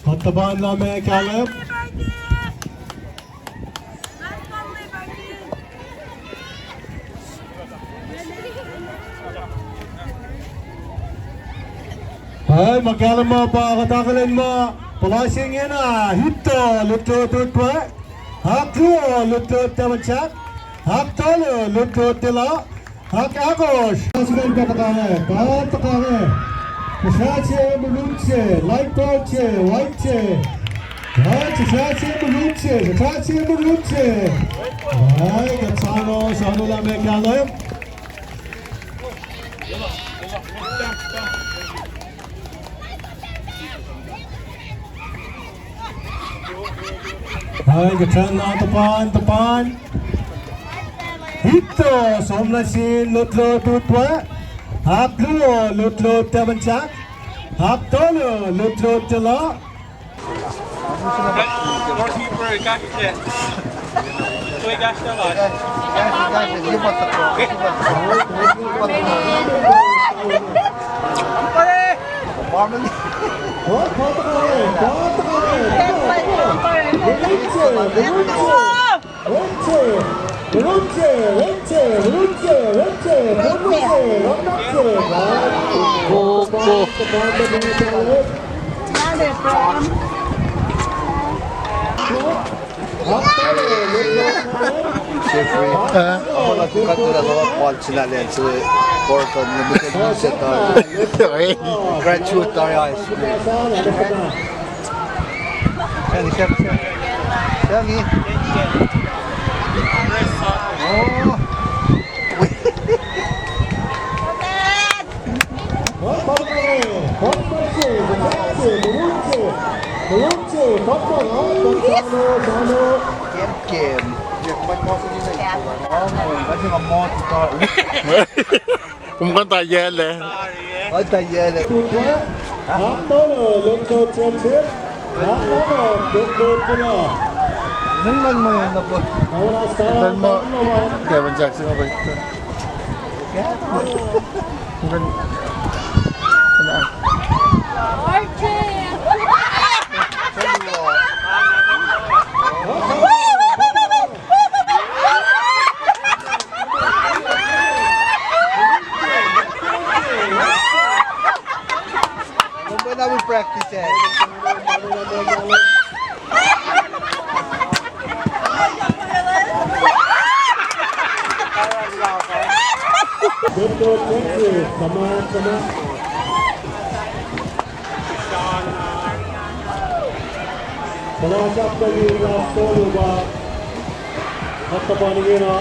Kuhtuh paun lah ma kahlwem. Ai, ma kahlwem uh pa kuht akihlen muh puhla se ingena, ito, Lotlut Tamuhlwel, ahkluo, Lotlut Tamuhlwel, ahktolu, Lotlut Lelo, ahk-, ahkosr. Srihsrihk se, pa tuhkuh inge, pa tuhkuh inge. Srihsrihk se, murut se, light brown se, white se. Ai, srihsrihk se, murut se, srihsrihk se, murut se. Ai, kuht soano, soano lah ma kahlwem. Ai, kuht soano, tuhpan, tuhpan. Ito, som nuh sin Lotlut Utwe. Ahkluo, Lotlut Tamuhlwel. Ahktolu, Lotlut Lelo. Jeffrey, uh, I want to cut to the Lord Paul Sinalense, Portland, Limited Minister, graduate high school. Sami, Sami, Sami. Sami. Oh. Kem, kem. Oh, kasi nga mo tuta. Kom kuh in tayacl ah. Kuh in tayacl ah. Ngan ma, ngan ma Kevin Jackson over. When are we practicing? Puhla sahflah last tolu pa kuhtuh paun ingena.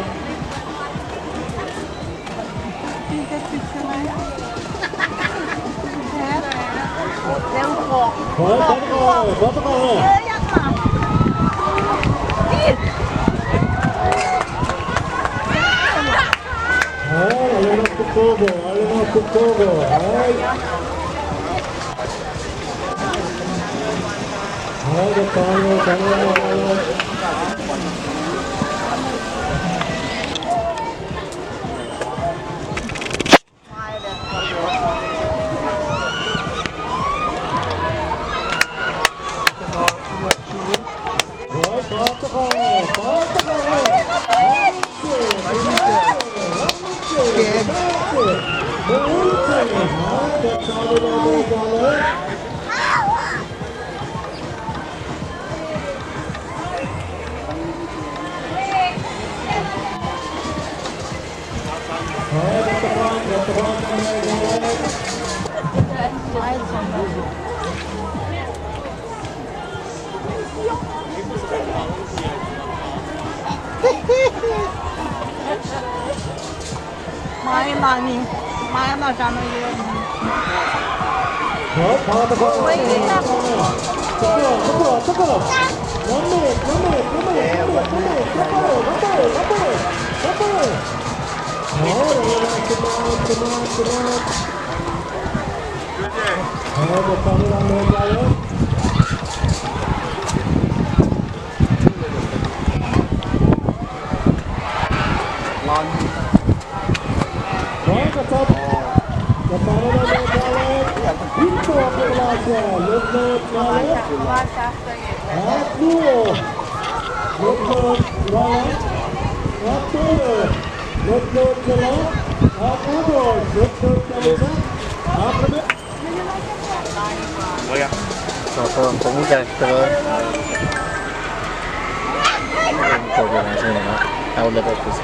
Maila ni, maila sana ye. Oya. So, so, so, move that, uh, organizing, uh, outlet of this.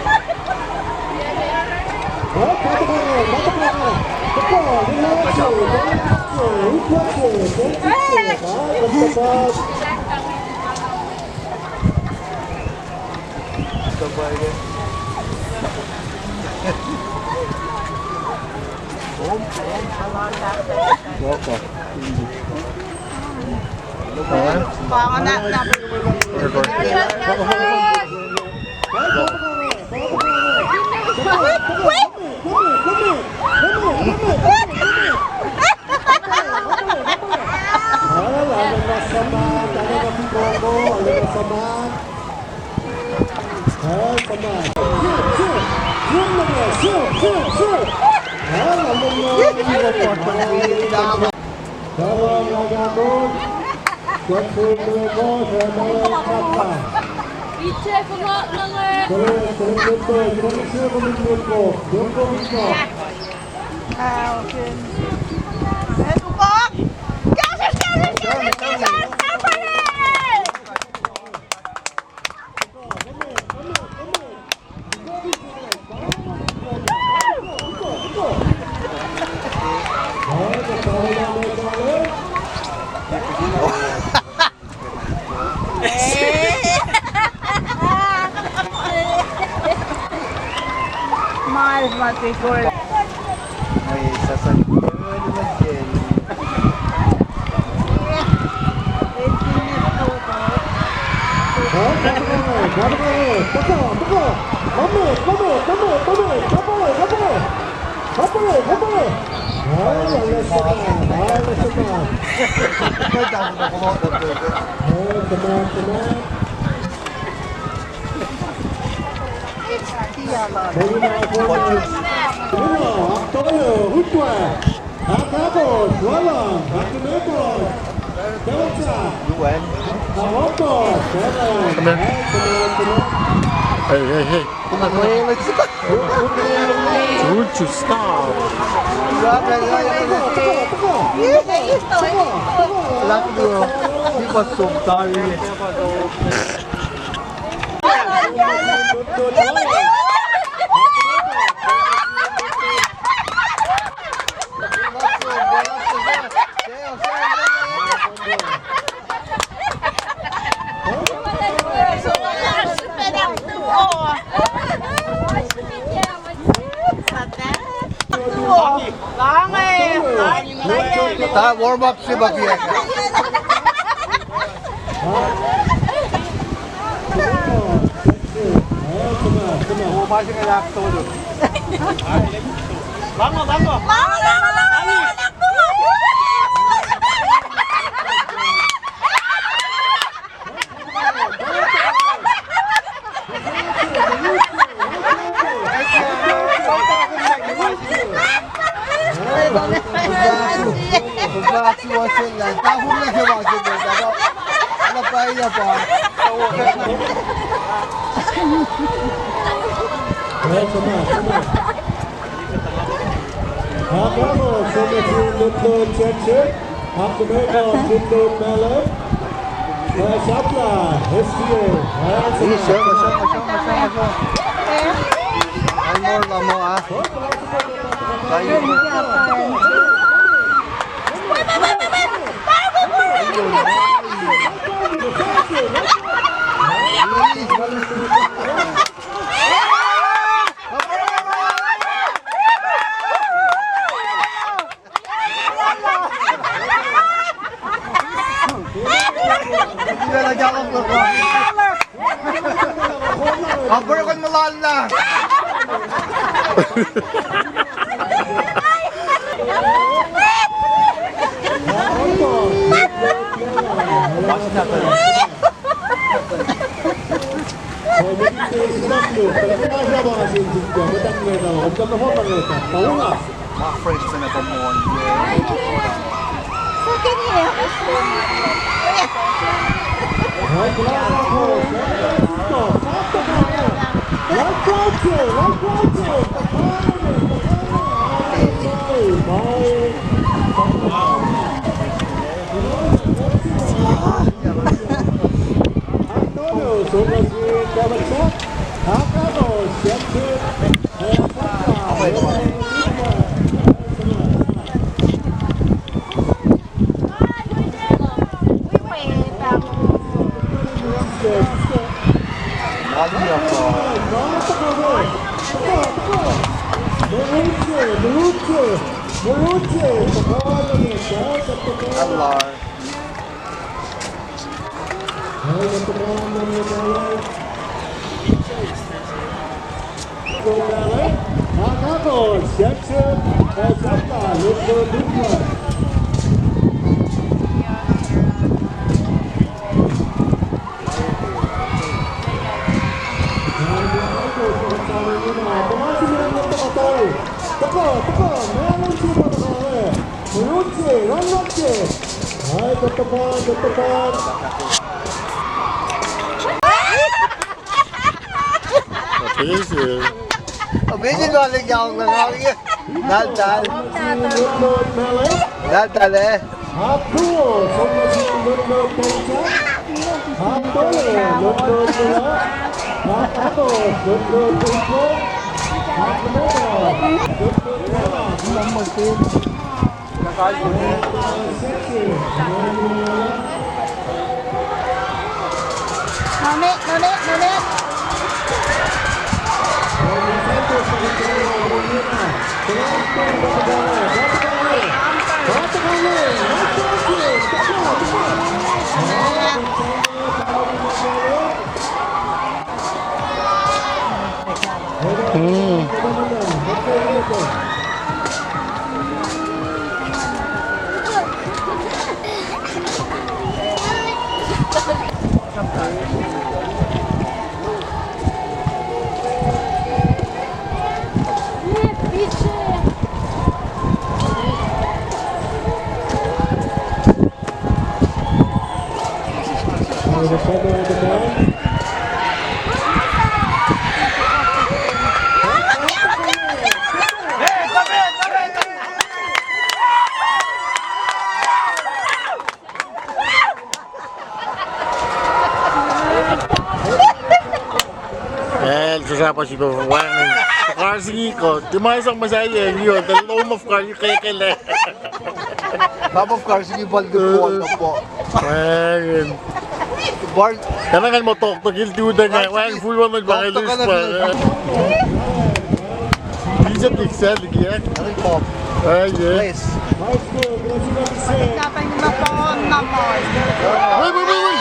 Mas, mas, record. Come here. Hey, hey, hey. Would you stop? Tahan warm up se ma kiyac. Apurkon mulalna. Apesi ma le kau na kau ye. Naltal. Naltal eh. Moment, moment, moment. El srusra pa srihpac wacngihn Karsingi kuh. Tiac ma sang muhsahi, you know, the loam of Karsingi kekele. Loam of Karsingi pal ke kuh na po. Wacngihn. Bar. Kana ngan ma toktok il tu denge wacngihn full one pa nge list pa. Pizza pizza liki eh. Lollipop. Ah, yeah. Nice. Wait, wait, wait, wait.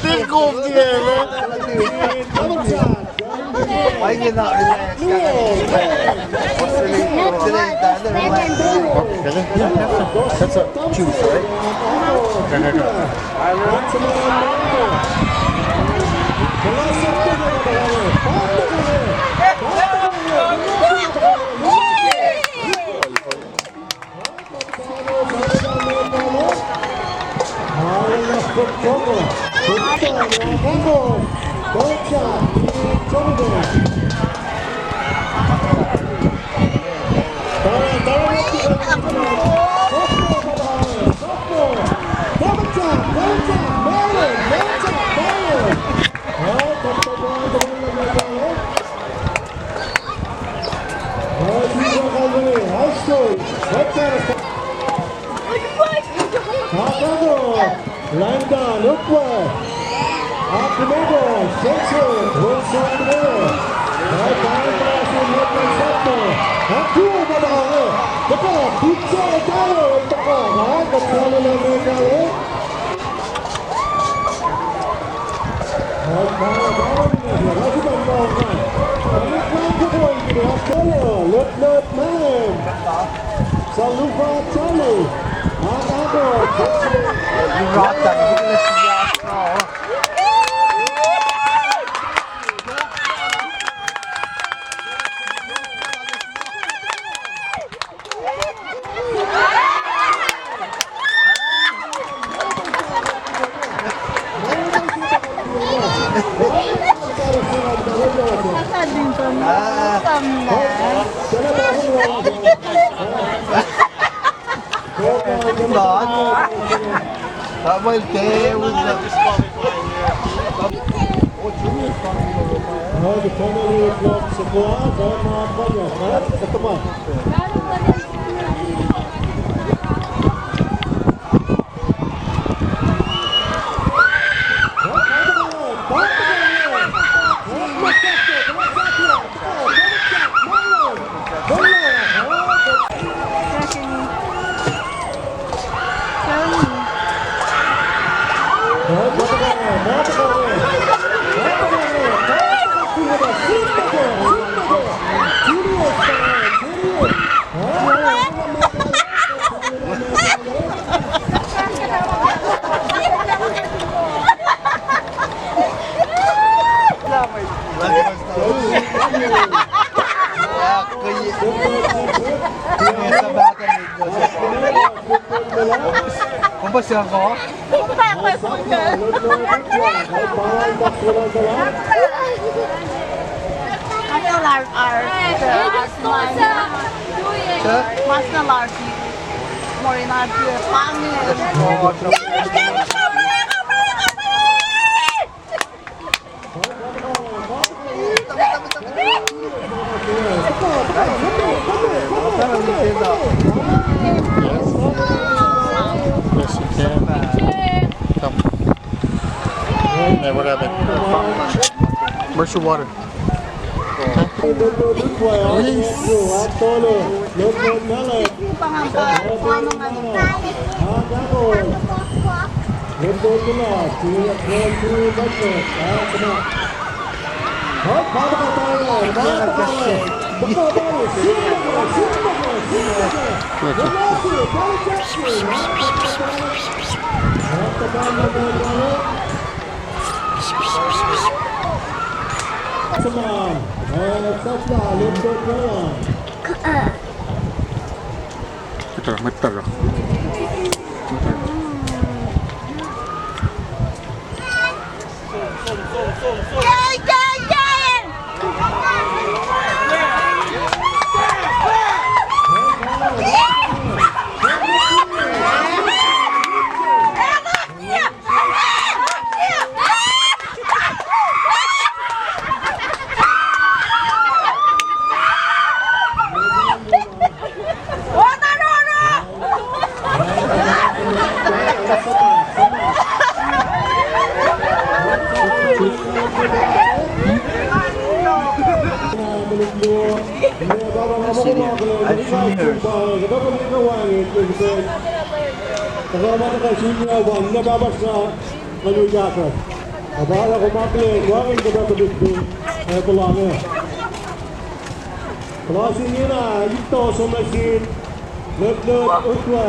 Think of the That's a juice, right? No, no, no. Landa, Lukwe. Akimeko, Spencer, Wilson, Miller. Right behind Wilson, Wilson, Spencer. Akimeko, Miller. Tuh, Pizza, Tyler, tuh, right, tuh, Tyler, Tyler. Yes, you can. Come. Hey, what happened? Where's your water? Huh? Yes. Come on. Come on. Come on. Mutara, mutara. Senior. Senior. Kuloh sin ingena, ito som nuh sin Lutlut Utwe.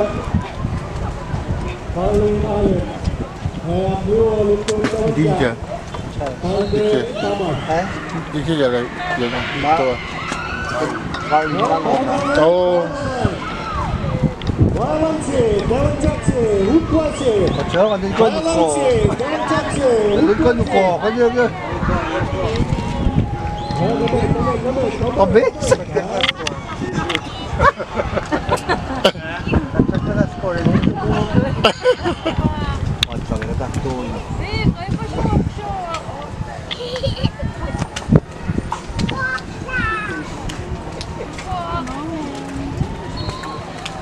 Kalin Alec. Ac ahkluo Lutlut Utwe. Kalin Thomas. Dikila, ito. Oh.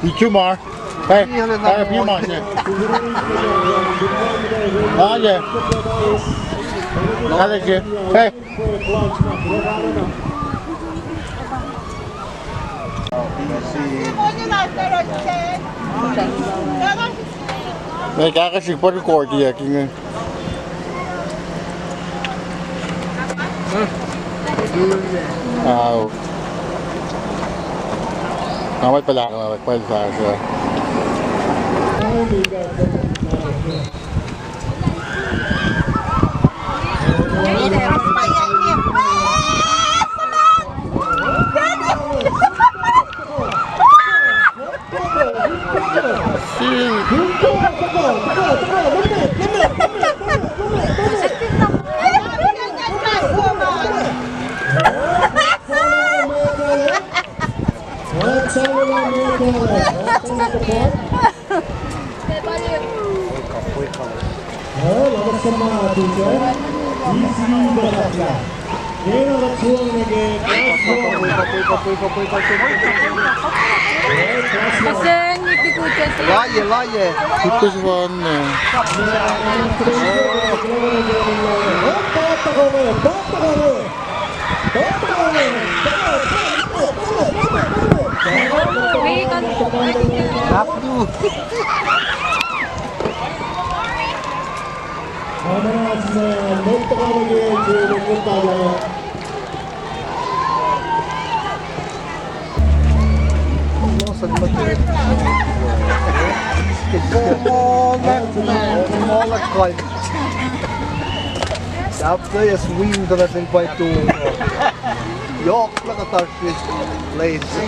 Ichumar. Hey, hey, Ichumar, yeah. Ah, yeah. Alex, eh? Hey. Mwe kahkahsrihk pa record-iyac inge. Au. Nga mwet pacl ah, nga mwet pacl sasuc. Kaseng iti kucos. Laye, laye. Kucos one, uh, Up to. Moklweyuck, moklweyuck. Sahp tuh swim tuh nuh sin pwacye tu. Yohk lah kuhtuh srihk. Lace.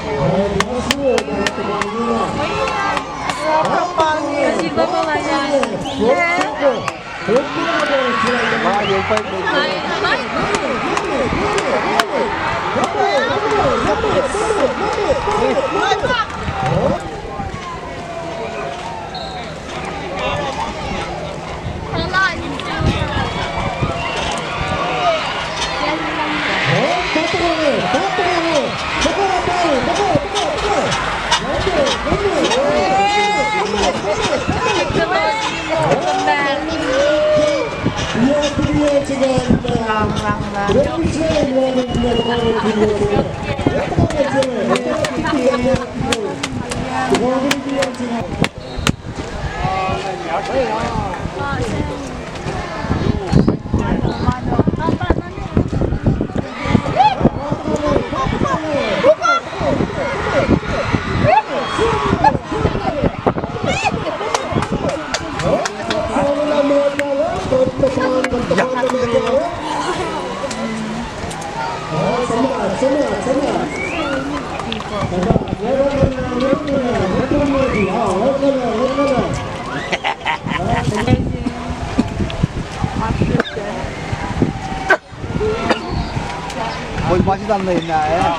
Koi ma sitan na ina, eh.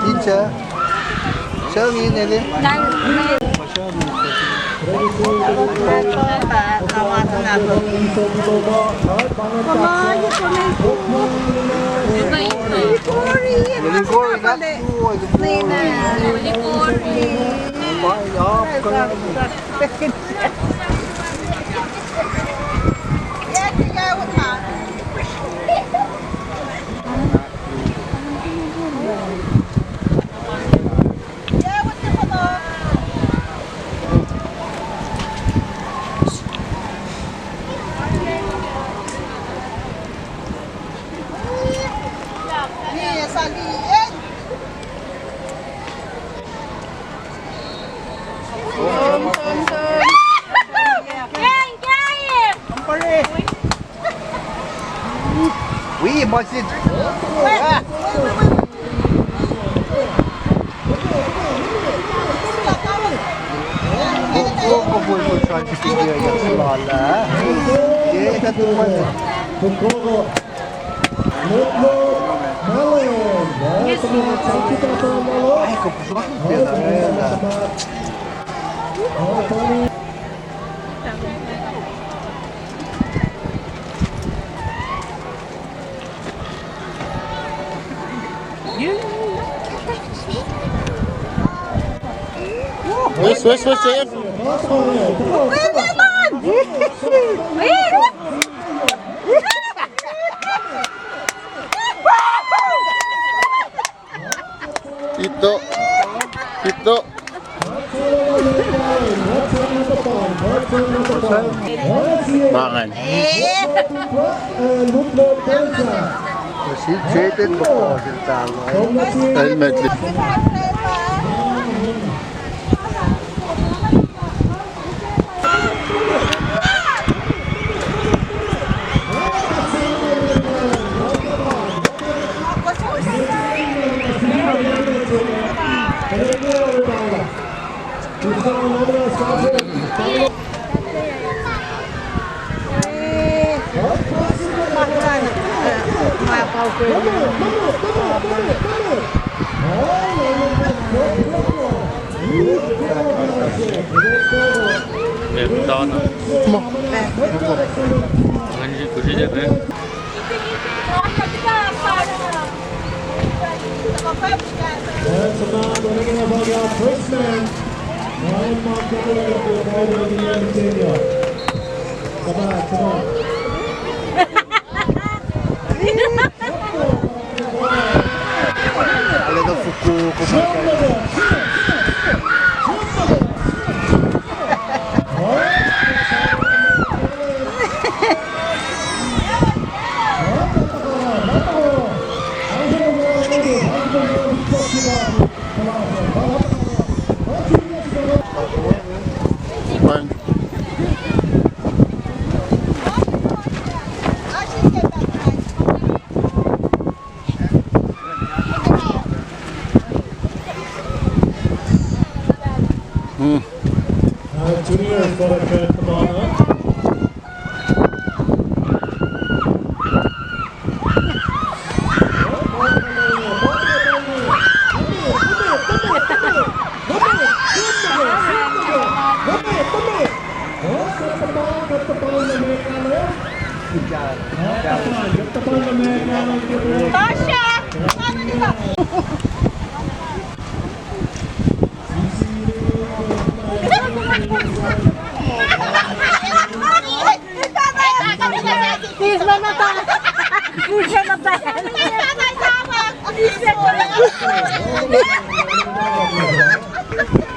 Teacher. Sel ngi neli. Wi, ma sin. Wes, wes, wes, save. Ito. Ito. Pangan. Helmet. Hmm. Uh, juniors, come on up.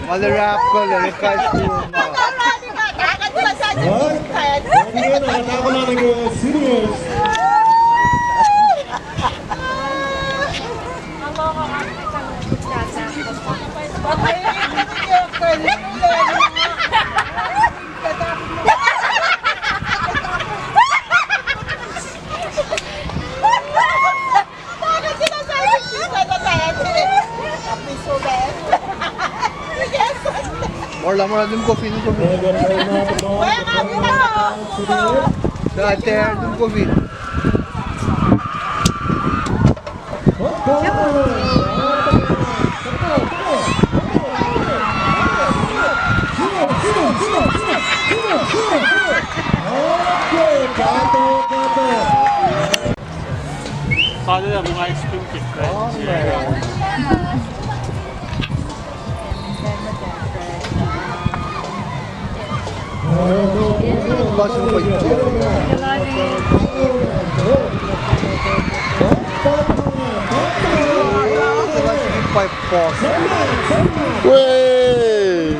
Mother rap ko, the request ko. Mor la, mor la, nim kofi, nim kofi. Sa ter, nim kofi. Wey!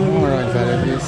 All right, that is.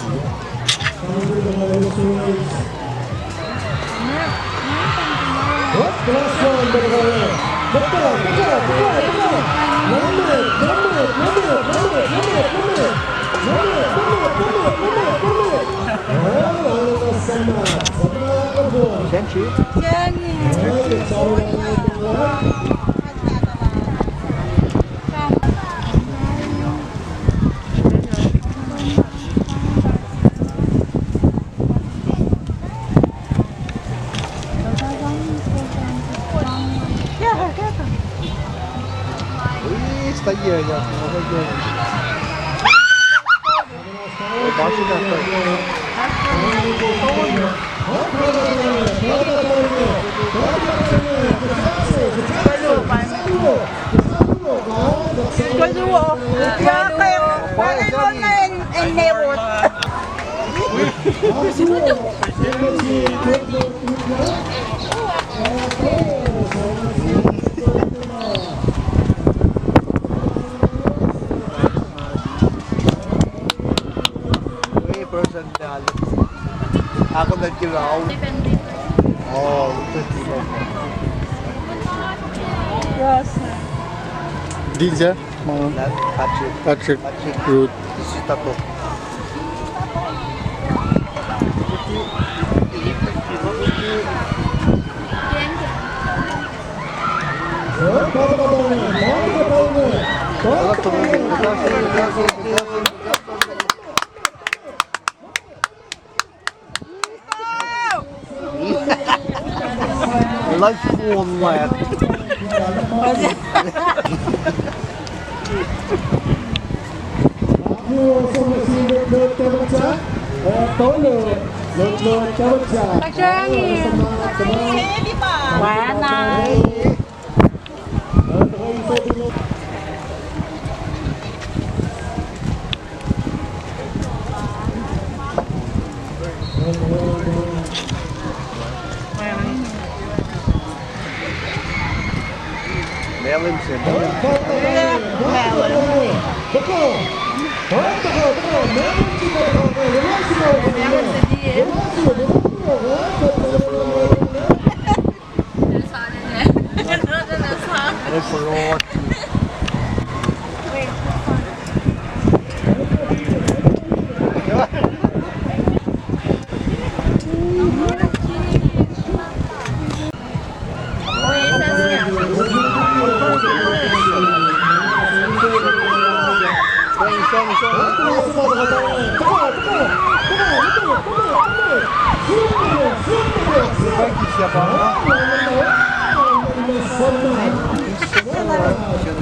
Ako na kira. Oh, Ross. Din siya? Mga Patrick. Patrick. Patrick. Ruth. Sitato. Life on lad.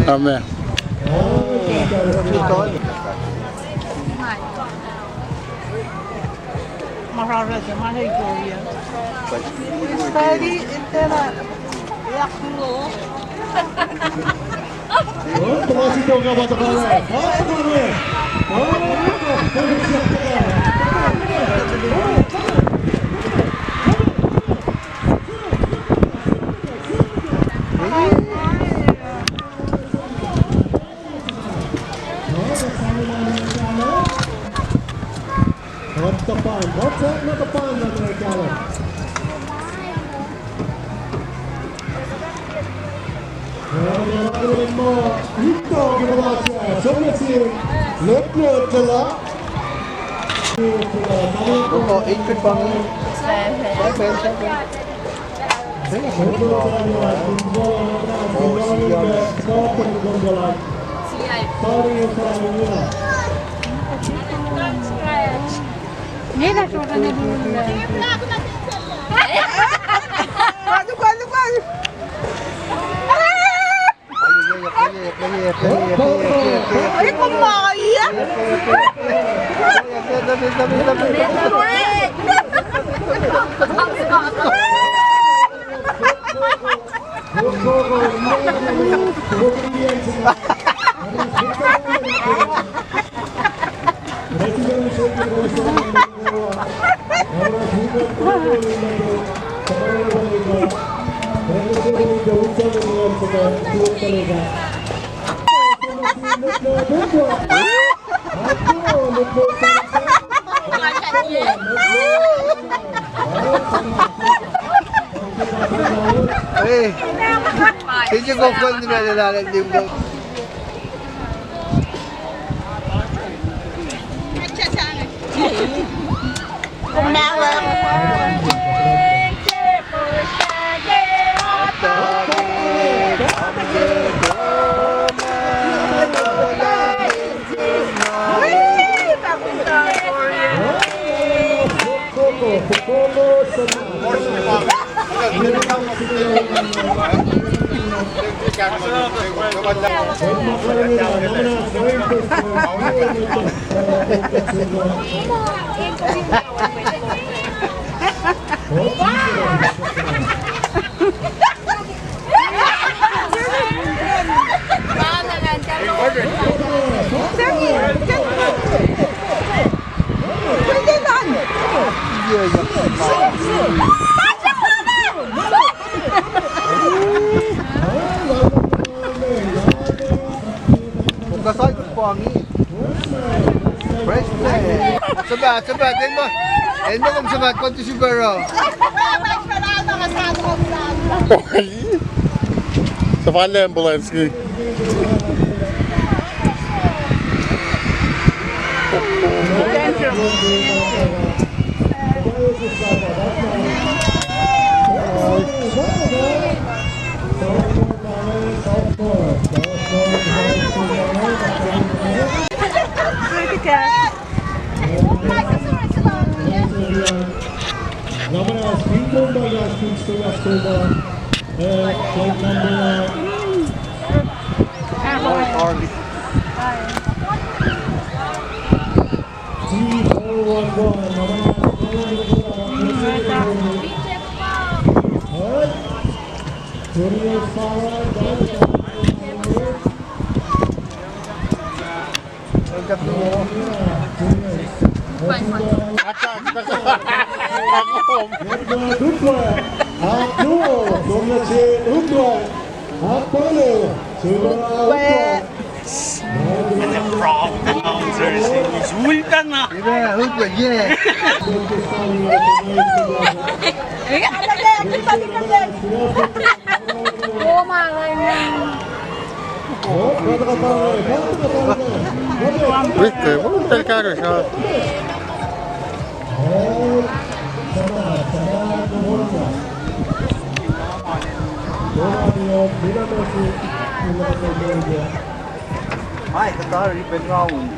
Amen. Hey, did you go for the rally? Kom kuh saikut pa ngi. Fresh man. Sabat, sabat, en ma. En ma kom sabat, kom tu super. Sabat la ambulance ngi. Sultan ah. Wait, uh, what the hell kind of shot? Ai, Qatar, you been wrong.